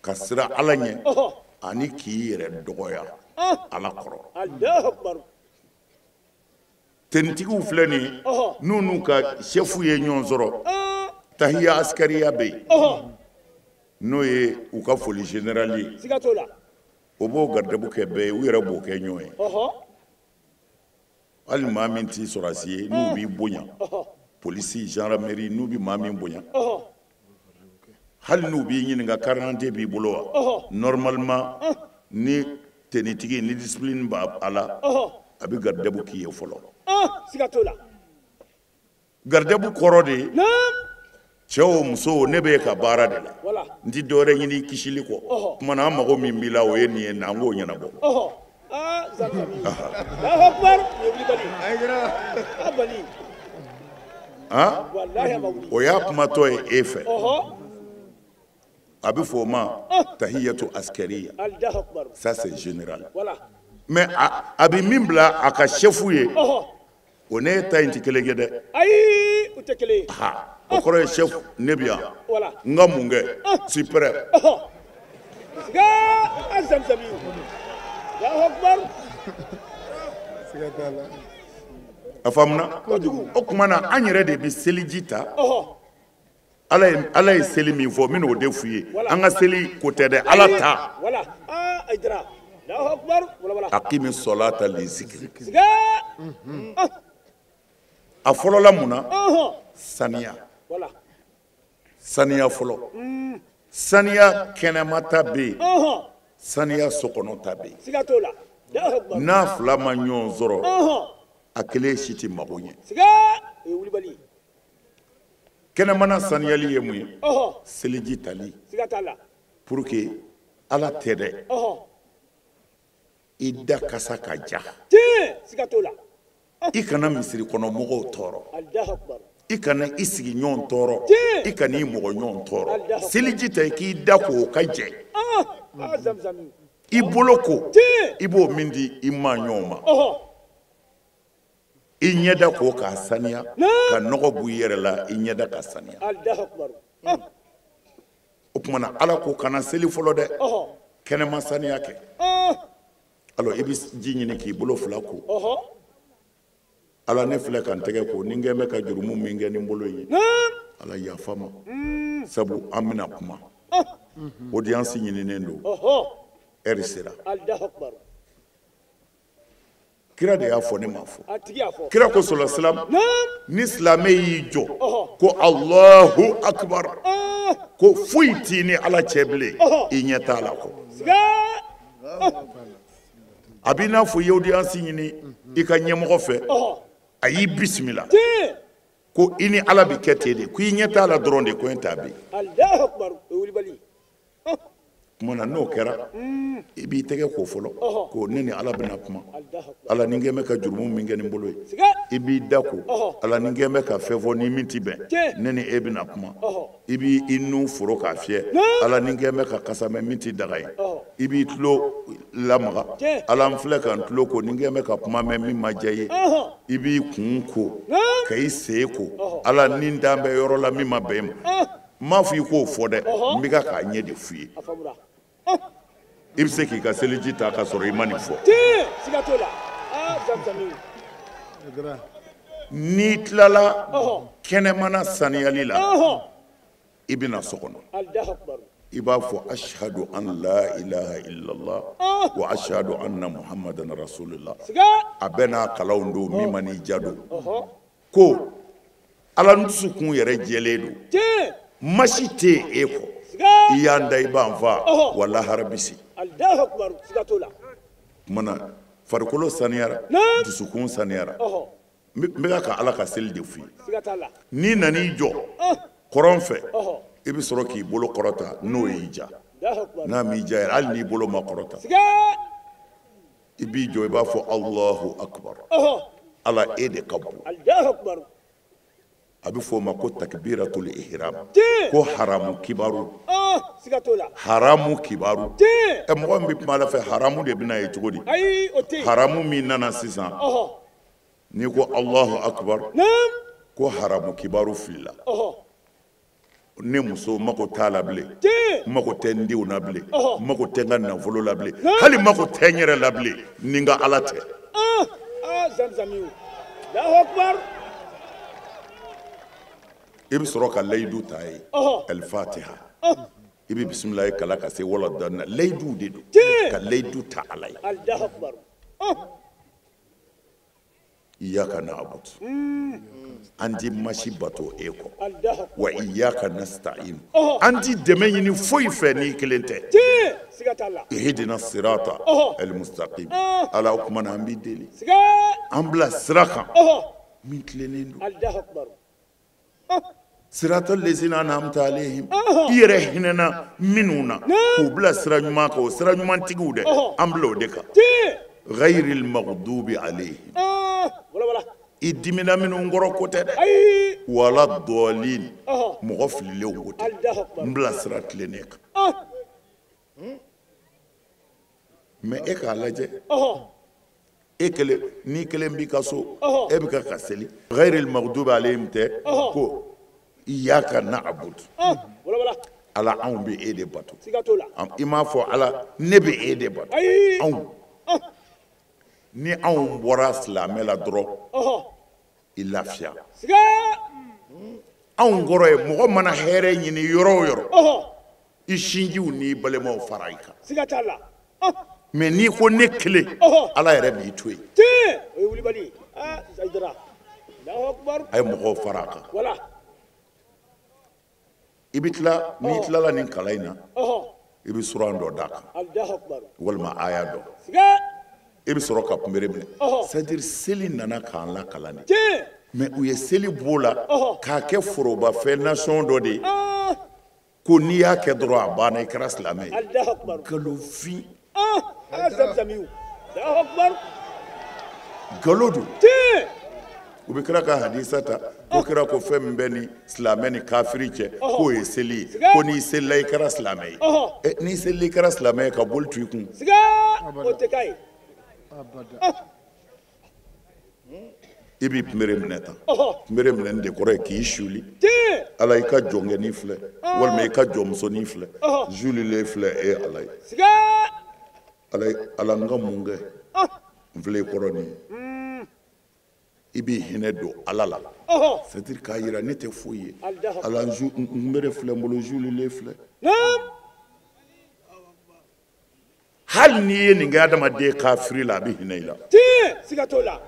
ka siran Ala ɲɛ ani k'i yɛrɛ dɔgɔya Ala kɔrɔ. Tenitigiw filɛ nin ye n'u n'u ka chef ye ɲɔgɔn sɔrɔ tahiya askariya bɛ yen n'o ye u ka foli général ye o b'o garidibu kɛ bɛɛ ye u yɛrɛ b'o kɛ ɲɔgɔn ye. Hali maa min t'i sɔrɔdasi ye n'u b'i bonya polisi gendarmerie n'u bɛ maa min bonya hali n'u b'i ɲininka carte d'identité b'i bolo wa normalement ni tenitigi ni discipline b'a la a bɛ garidibu k'i ye fɔlɔ. Garidibu kɔrɔ de ye cɛ o muso ne bɛ ka baara de la n ti dɔwɛrɛ ɲini i kisili kɔ tuma na an mago min b'i la o ye nin ye na an k'o ɲɛnabɔ. O y'a kumatɔ ye e fɛ. A bɛ fɔ o ma tahiyatu askariya. Ça c'est général. Mais a bɛ min bila a ka chef ye o ne ta in tɛ kelen ye dɛ. Ayi u tɛ kelen ye. O kɔrɔ ye chef ne bɛ yan n ka mun kɛ super. A faamuna o tuma na an yɛrɛ de bɛ seliji ta. Ala ye seli min fɔ n bɛna o de f'u ye an ka seli ko tɛ dɛ Ala ta. Aqimi salata li zikri. A fɔlɔla mun na saniya. Saniya fɔlɔ. Saniya kɛnɛmata bɛ yen saniya sokɔnɔta bɛ yen. N'a fila ma ɲɔgɔn sɔrɔ a kelen si tɛ mago ɲɛ. Kɛnɛmana saniyali ye mun ye seliji tali pour que Ala tɛ dɛ i da kasa ka ja i kana misiri kɔnɔ mɔgɔw tɔɔrɔ i kana i sigi ɲɔgɔn tɔɔrɔ i kana i mɔgɔ ɲɔgɔn tɔɔrɔ seliji ta i k'i da ko o ka jɛ i bolo ko i b'o min di i maa ɲɔgɔn ma i ɲɛda ko k'a saniya ka nɔgɔ bɔ i yɛrɛ la i ɲɛda ka saniya. O tuma na Ala ko kana seli fɔlɔ dɛ kɛnɛma saniya kɛ. Alors i bɛ ji ɲini k'i bolo fila ko. Ala ne filɛ ka n tɛgɛ ko ni n kɛ bɛ ka jurumu min kɛ ni n bolo ye Ala yafa ma sabu an bɛna kuma audience ɲininen don heure sera. Kira de y'a fɔ ne ma fɔ. Kira ko sɔlɔ silam ni silamɛ y'i jɔ ko Alahu akibar ko foyi t'i ni Ala cɛ bilen i ɲɛ t'a la kɔ. A b'i n'a fɔ i ye audience ɲini i ka ɲɛmɔgɔ fɛ, a y'i bisimila ko i ni Ala bɛ kɛ ten de, ko i ɲɛ t'a la dɔrɔn de, ko n t'a bi. Tuma na n'o kɛra, i b'i tɛgɛ ko fɔlɔ, ko ne ni Ala bɛna kuma. Ala ni n bɛ ka jurumu min kɛ ni bolo ye, i b'i da ko. Ala ni n bɛ ka fɛn fɔ ni min ti bɛn, ne ni e bɛna kuma. I b'i i nun foro k'a fiyɛ. Ala ni n bɛ ka kasa mɛn min ti daga ye, i b'i tulo lamaga. Ala n filɛ ka n tulo ko, ni n bɛ ka kuma mɛn min ma diya i ye, i b'i kun ko ka i sen ko. Ala ni n dan bɛ yɔrɔ la min ma bɛn i ma, n m'a fɔ i k'o fɔ dɛ, n bɛ ka k'a ɲɛ de f'i ye. I bɛ se k'i ka seliji ta k'a sɔrɔ i ma nin fɔ. N'i tilala kɛnɛmana saniyali la, i bɛ na so kɔnɔ. I b'a fɔ ashhadu an la ilaha illallah wa ashhadu anna muhammadan rasulullah. A bɛɛ n'a kalanw don, min ma n'i ja don. Ko Ala dusukun yɛrɛ jɛlen don, masi tɛ e kɔ. I y'an da i b'an fa, wa lahara bɛ se. Tuma na farikolo saniyara, dusukun saniyara. N bɛ ka Ala ka seli de f'i ye. N'i nan'i jɔ kɔrɔn fɛ, i bɛ sɔrɔ k'i bolo kɔrɔta, n'o y'i ja. N'a m'i ja yɛrɛ, hali n'i bolo ma kɔrɔta, i b'i jɔ i b'a fɔ Alahu akibaru. Ala e de ka bon. A bɛ fɔ o ma ko takbiratul ihram, ko haramu kibaru. Haramu kibaru. Ɛ mɔgɔ min bɛ kuma Ala fɛ, haramu de bɛna ye cogo di? Haramu min nana sisan, n'i ko Alahu akibaru, ko haramu kibaru filila. Ne muso mako t'a la bilen, n mako tɛ n denw na bilen, n mako tɛ n ka nafolo la bilen, hali n mako tɛ n yɛrɛ la bilen, ni n ka Ala tɛ. I bɛ sɔrɔ ka layidu ta ye, alifatiha. I bɛ bisimilayi kalan ka se wala dɔɔni na, layidu de don, ka layidu ta Ala ye. Iyaka na'budu, an ti masi bato e kɔ. Wa iyaka nasta'in, an ti dɛmɛ ɲini foyi fɛ n'i kelen tɛ. Ihdina sirata al-mustaqim. Ala o kuma na an b'i deli, an bila sira kan min tilennen don. Sirata lezina an'amta alayhim, i yɛrɛ hinɛna minnu na k'u bila sira ɲuman kan, o sira ɲumantigiw dɛ, an bila o de kan. Ghayril maghdubi alayhim, i dimina minnu kɔrɔ ko tɛ dɛ, wala dɔɔlin, mɔgɔ fililenw ko tɛ, n bila sira tilennen kan. Mais e k'a lajɛ, e kelen n'i kelen b'i ka so, e bɛ ka seli, ghayril maghdubi alayhim tɛ, ko iyaka na'budu, Ala anw bɛ e de bato. I m'a fɔ Ala ne bɛ e de bato. Anw ni anw bɔra silamɛ la dɔrɔn, i lafiya. Anw kɔrɔ ye mɔgɔ mana hɛrɛ ɲini yɔrɔ o yɔrɔ, i sinjiw n'i balimaw fara i kan. Mais n'i ko ne kelen, Ala yɛrɛ b'i to yen. A ye mɔgɔw fara a kan. I bɛ tila, n'i tilala nin kalan in na, i bɛ suran dɔ d'a kan, walima aya dɔ. I bɛ sɔrɔ ka kunbere minɛ. C'est-à-dire seli nana k'an lakalan de. Mais u ye seli b'o la k'a kɛ forobafɛn nation dɔ de ye, ko n'i y'a kɛ dɔrɔn a banna, i kɛra silamɛ ye. Nkalonfin. Nkalon don. U bɛ kira ka hadisa ta, ko kira ko fɛn min bɛ ni silamɛ ni kafiri cɛ, k'o ye seli ye, ko n'i selila i kɛra silamɛ ye. N'i selila i kɛra silamɛ ye, ka boli to i kun. I b'i kunbere minɛ tan. Kunbere minɛni de kɔrɔ ye k'i suli. Ala i ka jɔnkɛnin filɛ, walima i ka jɔnmusonin filɛ, zulilen filɛ e Ala ye. Ala n ka mun kɛ, n filɛ i kɔrɔ nin ye. I b'i hinɛ don Ala la. C'est-à-dire k'a jira ne tɛ foyi ye. Ala n kunbere filɛ n bolo, zulilen filɛ. Hali n'i ye nin kɛ adamaden kafiri la, a bɛ hinɛ i la. Siga t'o la.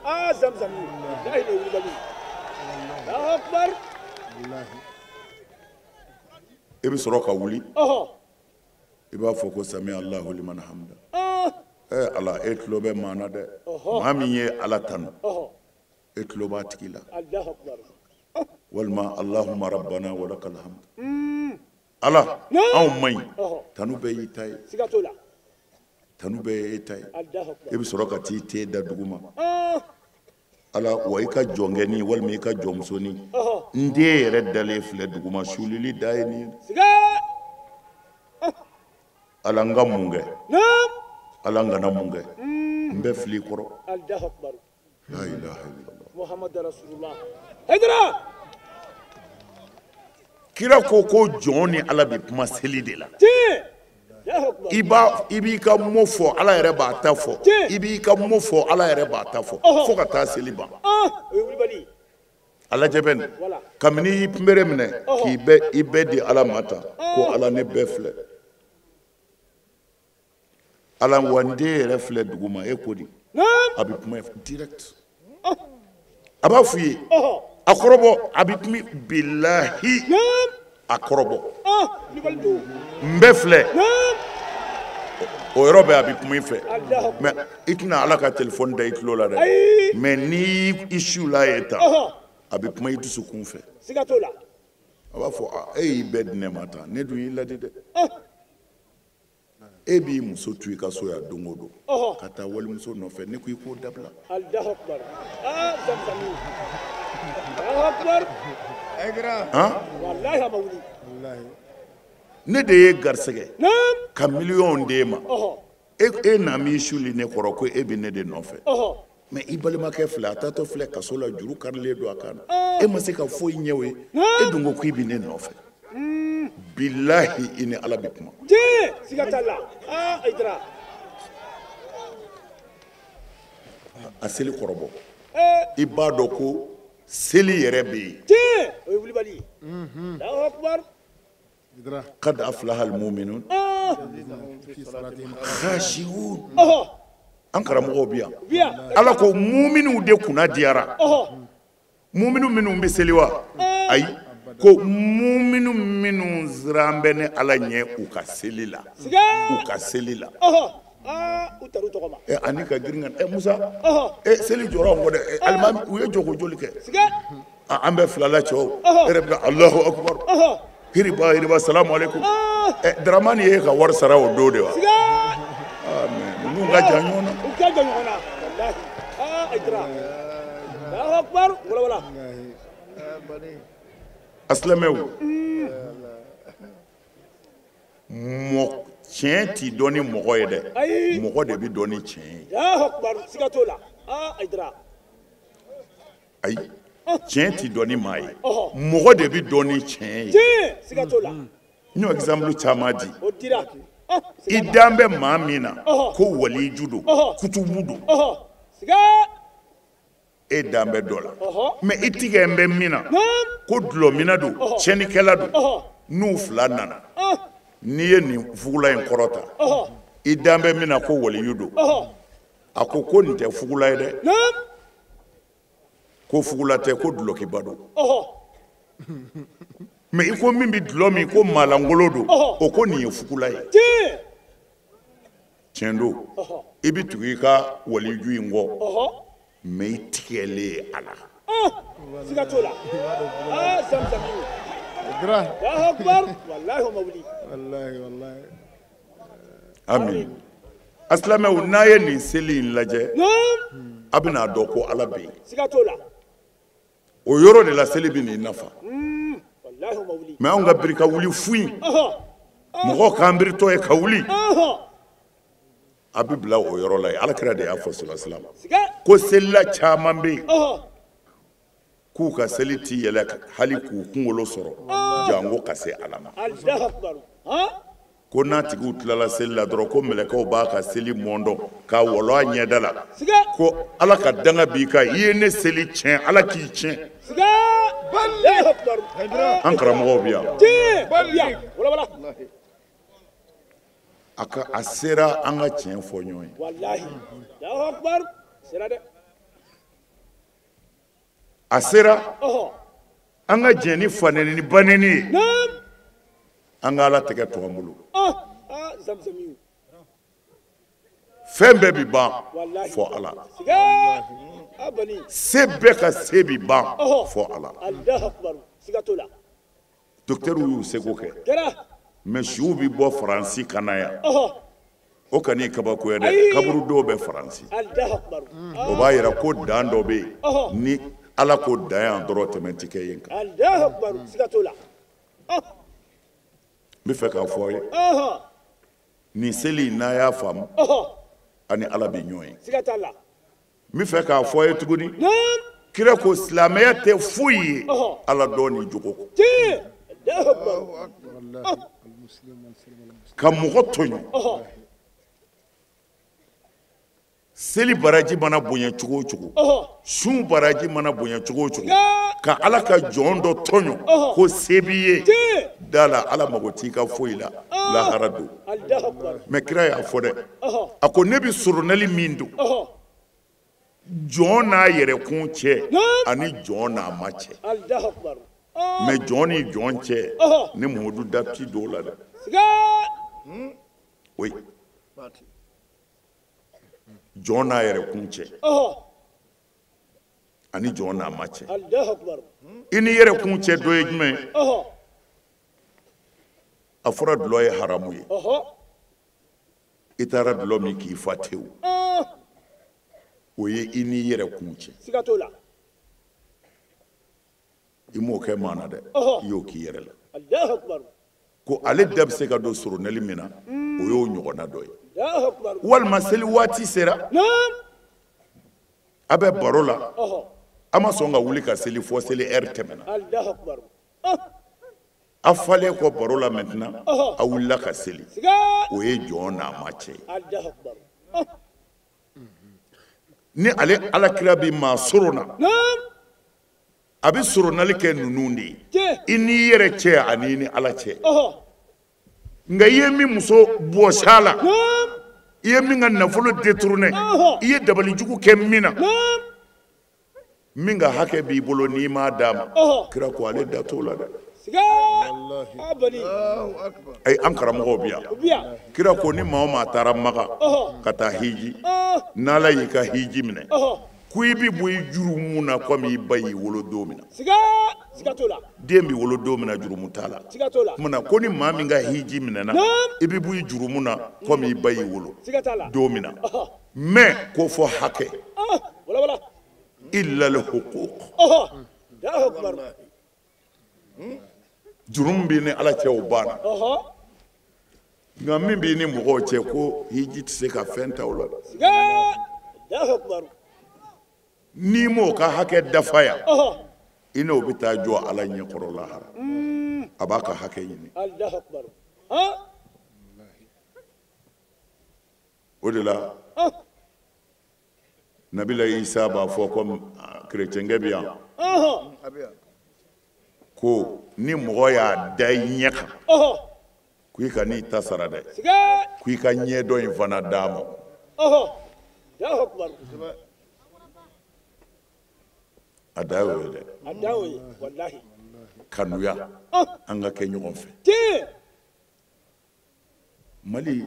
I bɛ sɔrɔ ka wuli, i b'a fɔ ko sami Allahu liman hamida. Ala e tulo bɛ maa na dɛ. Maa min ye Ala tanu, e tulo b'a tigi la. Walima Allahumma rabbana wa lakal hamd. Ala anw man ɲi, tanu bɛɛ y'i ta ye. Tanu bɛɛ ye e ta ye. E bɛ sɔrɔ ka t'i te da dugu ma. Ala wa i ka jɔnkɛni walima i ka jɔnmusonin, n den yɛrɛ dalen filɛ dugu ma, sulili da ye nin ye. Ala n ka mun kɛ? Ala n kana mun kɛ? N bɛ fili kɔrɔ. La ilaha illallah. Muhammad Rasulullah. Haidara. Kira ko ko jɔn ni Ala bɛ kuma seli de la. I b'i ka mot fɔ, Ala yɛrɛ b'a ta fɔ. I b'i ka mot fɔ, Ala yɛrɛ b'a ta fɔ. Fo ka taa seli ban. A lajɛ bɛ nin. Kabini i y'i kunbere minɛ k'i bɛ i bɛɛ di Ala ma tan, ko Ala ne bɛɛ filɛ. Ala wa n den yɛrɛ filɛ dugu ma, e ko di? A bɛ kuma direct. A b'a f'i ye. A kɔrɔbɔ, a bɛ kuma bilahi. A kɔrɔbɔ. N bɛɛ filɛ. O yɔrɔ bɛɛ a bɛ kuma i fɛ. Mais i tɛna Ala ka téléphone da i tulo la dɛ. Mais n'i i su la ye tan, a bɛ kuma i dusukun fɛ. A b'a fɔ e y'i bɛɛ di ne ma tan, ne dun y'i ladi dɛ. E b'i muso to i ka so yan don o don ka taa walimuso nɔfɛ, ne ko i k'o dabila. Ne de ye garisɛgɛ ka miliyɔn d'e ma, e na m'i suli ne kɔrɔ ko e bɛ ne de nɔfɛ. Mais i balimakɛ filɛ, a taatɔ filɛ kaso la, juru karilen don a kan na, e ma se ka foyi ɲɛ o ye, e dun ko k'i bɛ ne nɔfɛ. Bilahi i ni Ala bɛ kuma. A seli kɔrɔbɔ. I b'a dɔn ko seli yɛrɛ bɛ yen. Kad aflaha almu'minun khashi'un. An karamɔgɔw bɛ yan. Ala ko mu'minuw de kunna diyara. Mu'minu minnu bɛ seli wa? Ayi. Ko mu'minu minnu siran bɛ ne Ala ɲɛ u ka seli la. U ka seli la. Ani ka girin ka Musa, seli jɔra an kɔ dɛ, alimami u ye jɔko joli kɛ? An bɛ fila la cɛw, e yɛrɛ bɛ Alahu akubar, hiriba hiriba salamu aleykum. Daramani ye ka wari sara o don de wa? Mais ninnu ka jan ɲɔgɔn na. U ka jan ɲɔgɔn na. Walahi. Alahu akubar, wala wala. A silamɛw, mɔ tiɲɛ ti dɔn ni mɔgɔ ye dɛ, mɔgɔ de bɛ dɔn ni tiɲɛ ye. Ayi, tiɲɛ ti dɔn ni maa ye, mɔgɔ de bɛ dɔn ni tiɲɛ ye. N y'o exemple caman di. I dan bɛ maa min na ko waliju don, kutubu don, e dan bɛ dɔ la. Mais i tigɛ bɛ min na ko dulɔminna don, tiɲɛnikɛla don, n'u fila nana, n'i ye nin fugula in kɔrɔta, i dan bɛ min na ko waliyu don, a ko ko nin tɛ fugula ye dɛ, ko fugula tɛ, ko dulɔkiba don. Mais i ko min bɛ dulɔ min ko maalankolon don, o ko nin ye fugula ye. Tiɲɛ don, i bɛ tugu i ka waliju in kɔ, mais i tigɛlen ye a la. Siga t'o la. Amin. A silamɛw, n'a ye nin seli in lajɛ, a bɛna dɔn ko Ala bɛ yen. O yɔrɔ de la seli bɛ n'i nafa. Mais anw ka biri ka wuli foyi, mɔgɔw k'an biritɔ ye ka wuli, a bɛ bila o yɔrɔ la yen. Ala kira de y'a fɔ sallallahu alaihi wasallam ko selila caman bɛ yen k'u ka seli ti yɛlɛ hali k'u kunkolo sɔrɔ jango ka se Ala ma. Ko n'a tigiw tilala seli la dɔrɔn, ko mɛlɛkɛw b'a ka seli mɔndɔn k'a wɔlɔ a ɲɛda la, ko Ala ka danga b'i kan, i ye ne seli tiɲɛ, Ala k'i tiɲɛ. An karamɔgɔw bɛ yan. A ka a sera an ka tiɲɛ fɔ ɲɔgɔn ye. A sera an ka jɛn ni fanɛni ni banɛni ye, an ka Ala tɛgɛ to an bolo. Fɛn bɛɛ bi ban fɔ Ala. Se bɛɛ ka se bi ban fɔ Ala. Docteur y'u seko kɛ. Mais suw bi bɔ Faransi ka na yan. O kan'i kabakoya dɛ, kaburudo bɛ Faransi. O b'a yira ko dan dɔ bɛ yen ni Ala ko dan yan dɔrɔn tɛmɛ ti kɛ yen kan. N bɛ fɛ k'a fɔ aw ye nin seli in n'a y'a faamu ani Ala bɛ ɲɔgɔn ye. N bɛ fɛ k'a fɔ aw ye tuguni kira ko silamɛya tɛ foyi ye Ala dɔn ni jogo kɔ. Ka mɔgɔ tɔɲɔ. Seli baraji mana bonya cogo o cogo, sun baraji mana bonya cogo o cogo, ka Ala ka jɔn dɔ tɔɲɔ ko se b'i ye, da la Ala mago t'i ka foyi la lahara don. Mais kira y'a fɔ dɛ, a ko ne bɛ soronali min don jɔn n'a yɛrɛkun cɛ ani jɔn n'a ma cɛ. Mais jɔn ni jɔn cɛ ne Muhamadu da ti don o la dɛ. Oui. Jɔn n'a yɛrɛkun cɛ ani jɔn n'a ma cɛ. I ni yɛrɛkun cɛ dɔ ye jumɛn ye? A fɔra dɔlɔ ye haramu ye. I taara dɔlɔ min k'i fa tewu, o ye i ni yɛrɛkun cɛ. I m'o kɛ maa na dɛ, i y'o k'i yɛrɛ la. Ko ale da bɛ se ka don soronɛli min na, o y'o ɲɔgɔnna dɔ ye. Walima seli waati sera, a bɛ baro la, a ma sɔn ka wuli ka seli fɔ seli heure tɛmɛna. A falen kɔ baro la maintenant, a wulila ka seli, o ye jɔn n'a ma cɛ ye. Ni ale Alakira bɛ maa soron na, a bɛ soronali kɛ ninnu de ye, i n'i yɛrɛ cɛ ani i ni Ala cɛ. Nka i ye min muso bɔsi a la, i ye min ka nafolo détourné, i ye dabalijugu kɛ min na, min ka hakɛ b'i bolo n'i m'a d'a ma, kira ko ale da t'o la dɛ. Ayi, an karamɔgɔw bɛ yan. Kira ko ni maa o maa taara Maka ka taa hiji, n'Ala y'i ka hiji minɛ, ko i bɛ bɔ i jurumu na komi i ba y'i wolo don min na. Den bɛ wolo don min na jurumu t'a la. Tuma na ko ni maa min ka hiji minɛna, i bɛ bɔ i jurumu na komi i ba y'i wolo don min na. Mais ko fɔ hakɛ. Illa al-huquq. Jurumu b'i ni Ala cɛ o banna. Nka min b'i ni mɔgɔw cɛ ko hiji tɛ se ka fɛn ta o la dɛ. N'i m'o ka hakɛ dafa yan, i n'o bɛ taa jɔ Ala ɲɛkɔrɔ lahara. A b'a ka hakɛ ɲini. O de la Nabila Isa b'a fɔ comme kerecɛnkɛ bɛ yan ko ni mɔgɔ y'a da i ɲɛ kan, ko i ka n'i ta sara dɛ, ko i ka ɲɛ dɔ in fana d'a ma. A da y'o ye dɛ. Kanuya, an ka kɛ ɲɔgɔn fɛ. Mali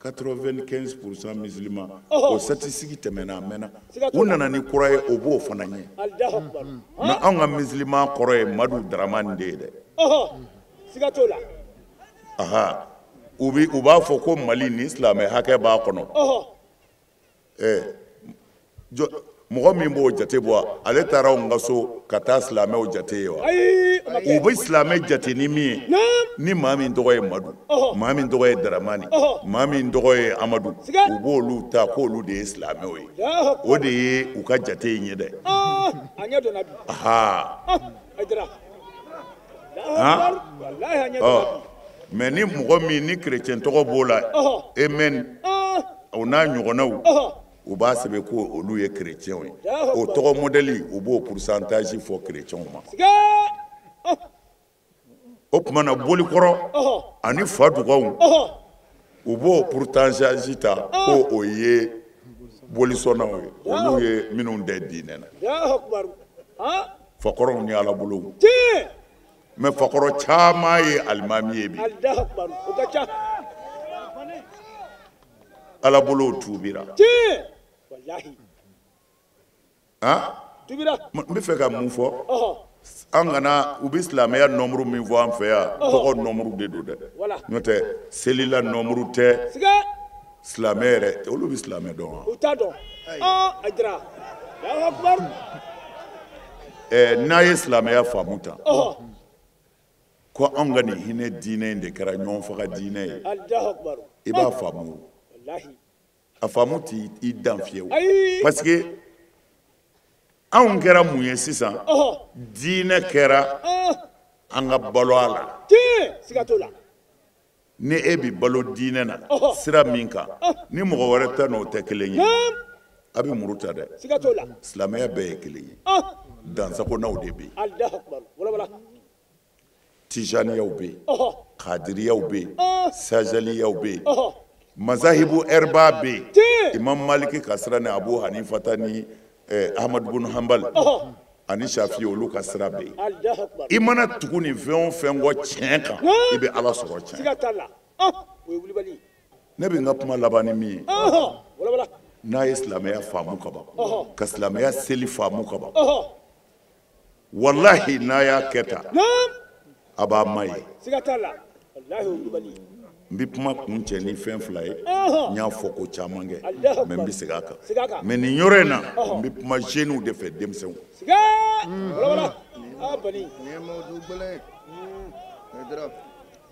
95% musulman, o statistique tɛmɛna a mɛnna. U nana ni kura ye, o b'o fana ɲɛ. Mais anw ka musulman kɔrɔ ye Madu Dramani de ye dɛ. Aha, u b'a fɔ ko Mali ni silamɛ hakɛ b'a kɔnɔ. Mɔgɔ min b'o jate bɔ, ale taara anw ka so ka taa silamɛw jate ye wa? U bɛ silamɛ jate ni min ye, ni maa min tɔgɔ ye Madu, maa min tɔgɔ ye Daramani, maa min tɔgɔ ye Amadu, u b'olu ta k'olu de ye silamɛw ye. O de ye u ka jate in ye dɛ. Aha. Mais ni mɔgɔ min ni chrétien tɔgɔ b'o la, Amen, o n'a ɲɔgɔnnaw, u b'a sɛbɛn ko olu ye chrétiens ye. O tɔgɔ modèle u b'o pourcentage fɔ chrétiens ma. O tuma na bolikɔrɔ ani fadugaw, u b'o pourcentage ta ko o ye bolisɔnnaw ye, olu ye minnu tɛ diinɛ na. Fakɔrɔw ni Ala bolow. Mais fakɔrɔ caman ye alimami ye bi. Ala bolow tuubira. Tiɲɛ, walahi. Han? Tuubira. N bɛ fɛ ka mun fɔ? An kana u bɛ silamɛya nɔmuru min fɔ an fɛ yan, tɔgɔ nɔmuru de don dɛ. N'o tɛ selila nɔmuru tɛ. Silamɛ yɛrɛ, olu bɛ silamɛ dɔn wa? U t'a dɔn. Hayidara. Alahu akibaru. N'a ye silamɛya faamu tan. Ko anw ka nin hinɛ diinɛ in de kɛra ɲɔgɔn faga diinɛ ye. Alahu akibaru. I b'a faamu. Walahi. A faamu t'i dan fiyewu. Ayi. Parce que anw kɛra mun ye sisan? Diinɛ kɛra an ka balo a la. Tiɲɛ, siga t'o la. Ni e bɛ balo diinɛ na, sira min kan, ni mɔgɔ wɛrɛ ta n'o tɛ kelen ye, a bɛ muru ta dɛ. Siga t'o la. Silamɛya bɛɛ ye kelen ye. Dansagonaw de bɛ yen. Alahu akibaru. Wala wala. Tijaniyaw bɛ yen. Kadiriyaw bɛ yen. Sajaliyaw bɛ yen. Mazahibu ɛriba bɛ yen. Imam Maliki ka sira ni Abu Hanifata ni Ahmad bin Hanbal ani Shafi olu ka sira bɛ yen. I mana tugu nin fɛn o fɛn kɔ tiɲɛ kan, i bɛ Ala sɔrɔ tiɲɛ. Siga t'a la. O ye wulibali. Ne bɛ n ka kuma laban ni min ye. N'a ye silamɛya faamu ka ban, ka silamɛya seli faamu ka ban, walahi n'a y'a kɛ tan, a b'a ma ye. Siga t'a la. Walahi o ye wulibali. N bɛ kuma kun cɛ ni fɛn fila ye. N y'a fɔ ko caman kɛ, mais n bɛ segin a kan. Mais nin yɔrɔ in na, n bɛ kuma jeunes de fɛ, denmisɛnw.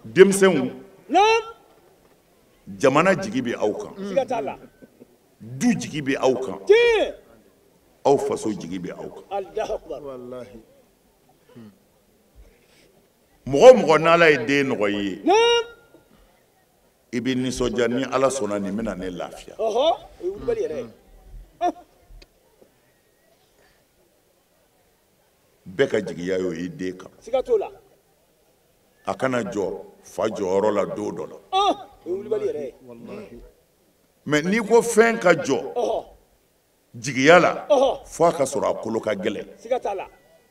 Denmisɛnw, jamana jigi bɛ aw kan. Du jigi bɛ aw kan. Aw faso jigi bɛ aw kan. Mɔgɔ o mɔgɔ n'Ala ye den nɔgɔya i ye, i bɛ nisɔndiya ni Ala sɔnna nin bɛna ne lafiya. O ye wulibali yɛrɛ ye. Bɛɛ ka jigiya y'o ye i den kan. Siga t'o la. A kana jɔ fa jɔyɔrɔ la don dɔ la. O ye wulibali yɛrɛ ye. Mais n'i ko fɛn ka jɔ jigiya la, fo a ka sɔrɔ a kolo ka gɛlɛn. Siga t'a la.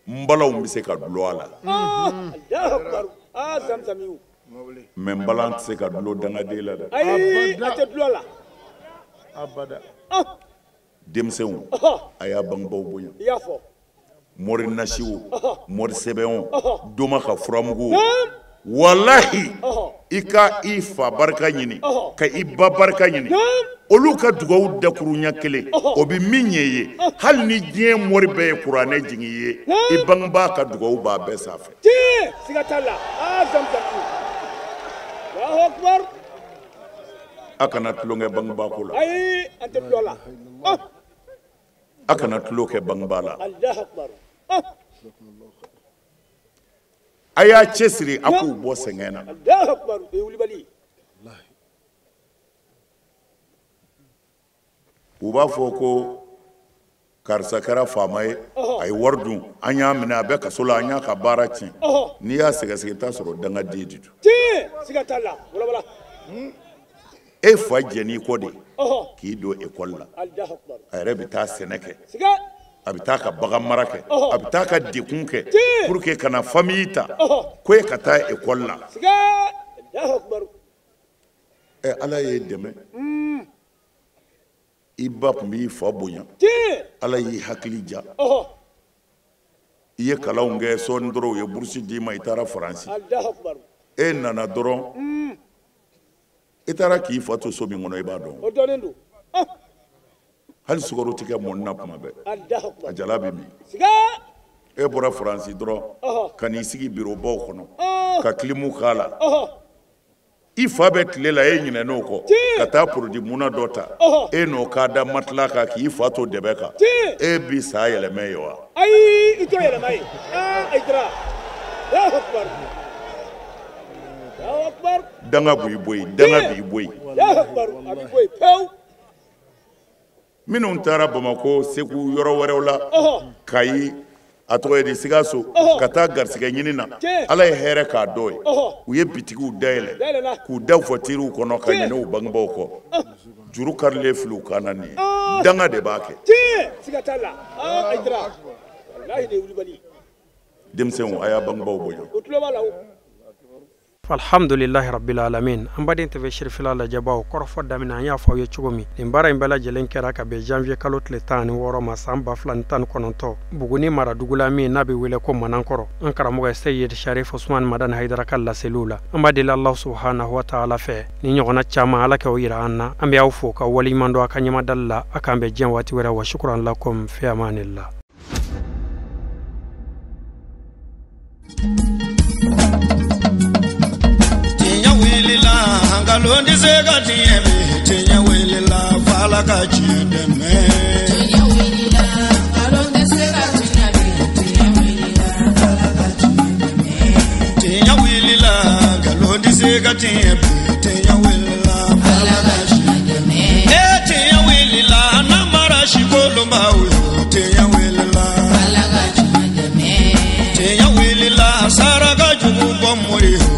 N balaw bɛ se ka dulon a la. Alahu akibaru. Zamzamiw. Mais n balan tɛ se ka dulon dangaden la dɛ. Ayi, a tɛ dulon a la. Abada. Denmisɛnw, a y'a bangebaaw bonya. I y'a fɔ. Mori nasi o, mori sɛbɛn o, doma ka furamugu o, walahi i ka i fa barika ɲini, ka i ba barika ɲini, olu ka dugawu dakuruɲɛ kelen, o bɛ min ɲɛ i ye, hali ni diɲɛ mori bɛɛ ye kuranɛ jigin i ye, i bangebaa ka dugawu b'a bɛɛ sanfɛ. Tiɲɛ, siga t'a la. Zamzamiw. Alahu akibaru. A kana tulon kɛ bangebaa ko la. Ayi, an tɛ tulon la. A kana tulon kɛ bangebaa la. Alahu akibaru. A y'a cɛsiri a k'u bɔ sɛgɛn na. Alahu akibaru. O ye wulibali. U b'a fɔ ko karisa kɛra faama ye, a ye wari dun, an y'a minɛ, a bɛ kaso la, an y'a ka baara tiɲɛ. N'i y'a sɛgɛsɛgɛ, i t'a sɔrɔ dangaden de don. Tiɲɛ, siga t'a la. Wala wala. E fa jɛn'i kɔ de k'i don ekɔli la. Alahu akibaru. A yɛrɛ bɛ taa sɛnɛ kɛ. Siga. A bɛ taa ka bagan mara kɛ. A bɛ taa ka dekun kɛ. Pour que ka na famille ta. Ko e ka taa ekɔli la. Siga. Alahu akibaru. Ala y'e dɛmɛ. I ba tun b'i fa bonya. Ala y'i hakili ja. I ye kalanw kɛ sɔɔni dɔrɔn u ye bourse d'i ma, i taara Faransi. E nana dɔrɔn, i taara k'i fa to so min kɔnɔ, i b'a dɔn. O dɔnnen don. Hali sukaro tɛ kɛ mɔni na tuma bɛɛ. A jala bɛ min. E bɔra Faransi dɔrɔn ka n'i sigi bureau baw kɔnɔ, ka kilimu k'a la. I fa bɛ tile la, e ɲinɛn'o kɔ ka taa produit munna dɔ ta, e n'o k'a da matelas kan k'i fa to dɛbɛ kan, e bi sa yɛlɛmɛ ye wa? Ayi, i t'o yɛlɛma ye. Hayidara. Alahu akibaru. Alahu akibaru. Danga b'i bɔ yen, danga b'i bɔ yen. Alahu akibaru, a b'i bɔ yen pewu. Minnu taara Bamakɔ, Segu, yɔrɔ wɛrɛw la, Kayi, a tɔgɔ ye di, Sikaso, ka taa garisɛgɛ ɲini na, Ala ye hɛrɛ k'a dɔ ye. U ye bitigiw dayɛlɛ, k'u da voitures kɔnɔ ka ɲinɛ u bangebaaw kɔ. Juru karilen filɛ u kan na nin ye. Danga de b'a kɛ. Tiɲɛ, siga t'a la. Hayidara. Walahi nin ye wulibali ye. Denmisɛnw, a y'a bangebaaw bonya. O tulo b'a la o. Alhamdulillahi rabbil alamin. An baden TV Cherifila lajɛbaw, kɔrɔfɔ daminɛ an y'a fɔ aw ye cogo min, nin baara in bɛɛ lajɛlen kɛra ka bɛn janvier kalo tile 16 ma san 2019, Buguni maradugu la min n'a bɛ wele ko Manankɔrɔ. An karamɔgɔ Seyid Sharif Usman Madani Hayidara ka laseliw la. An b'a deli Allah subhanahu wa ta'ala fɛ ni ɲɔgɔnna caman Ala k'o yira an na. An bɛ aw fo ka waleɲuman dɔn a ka ɲɛmadali la. A k'an bɛn diɲɛ waati wɛrɛ. Wa shukran lakum fi amanillah. Nkalon tɛ se ka tiɲɛ bi, tiɲɛ wulila f'Ala ka tiɲɛ dɛmɛ. Tiɲɛ wulila, nkalon tɛ se ka tiɲɛ bi, tiɲɛ wulila f'Ala ka tiɲɛ dɛmɛ. Tiɲɛ wulila, nkalon tɛ se ka tiɲɛ bi, tiɲɛ wulila f'Ala ka tiɲɛ dɛmɛ. Ee tiɲɛ wulila, namara si kolonbaw yo, tiɲɛ wulila f'Ala ka tiɲɛ dɛmɛ. Tiɲɛ wulila, saraka jugu bɔ mori yo.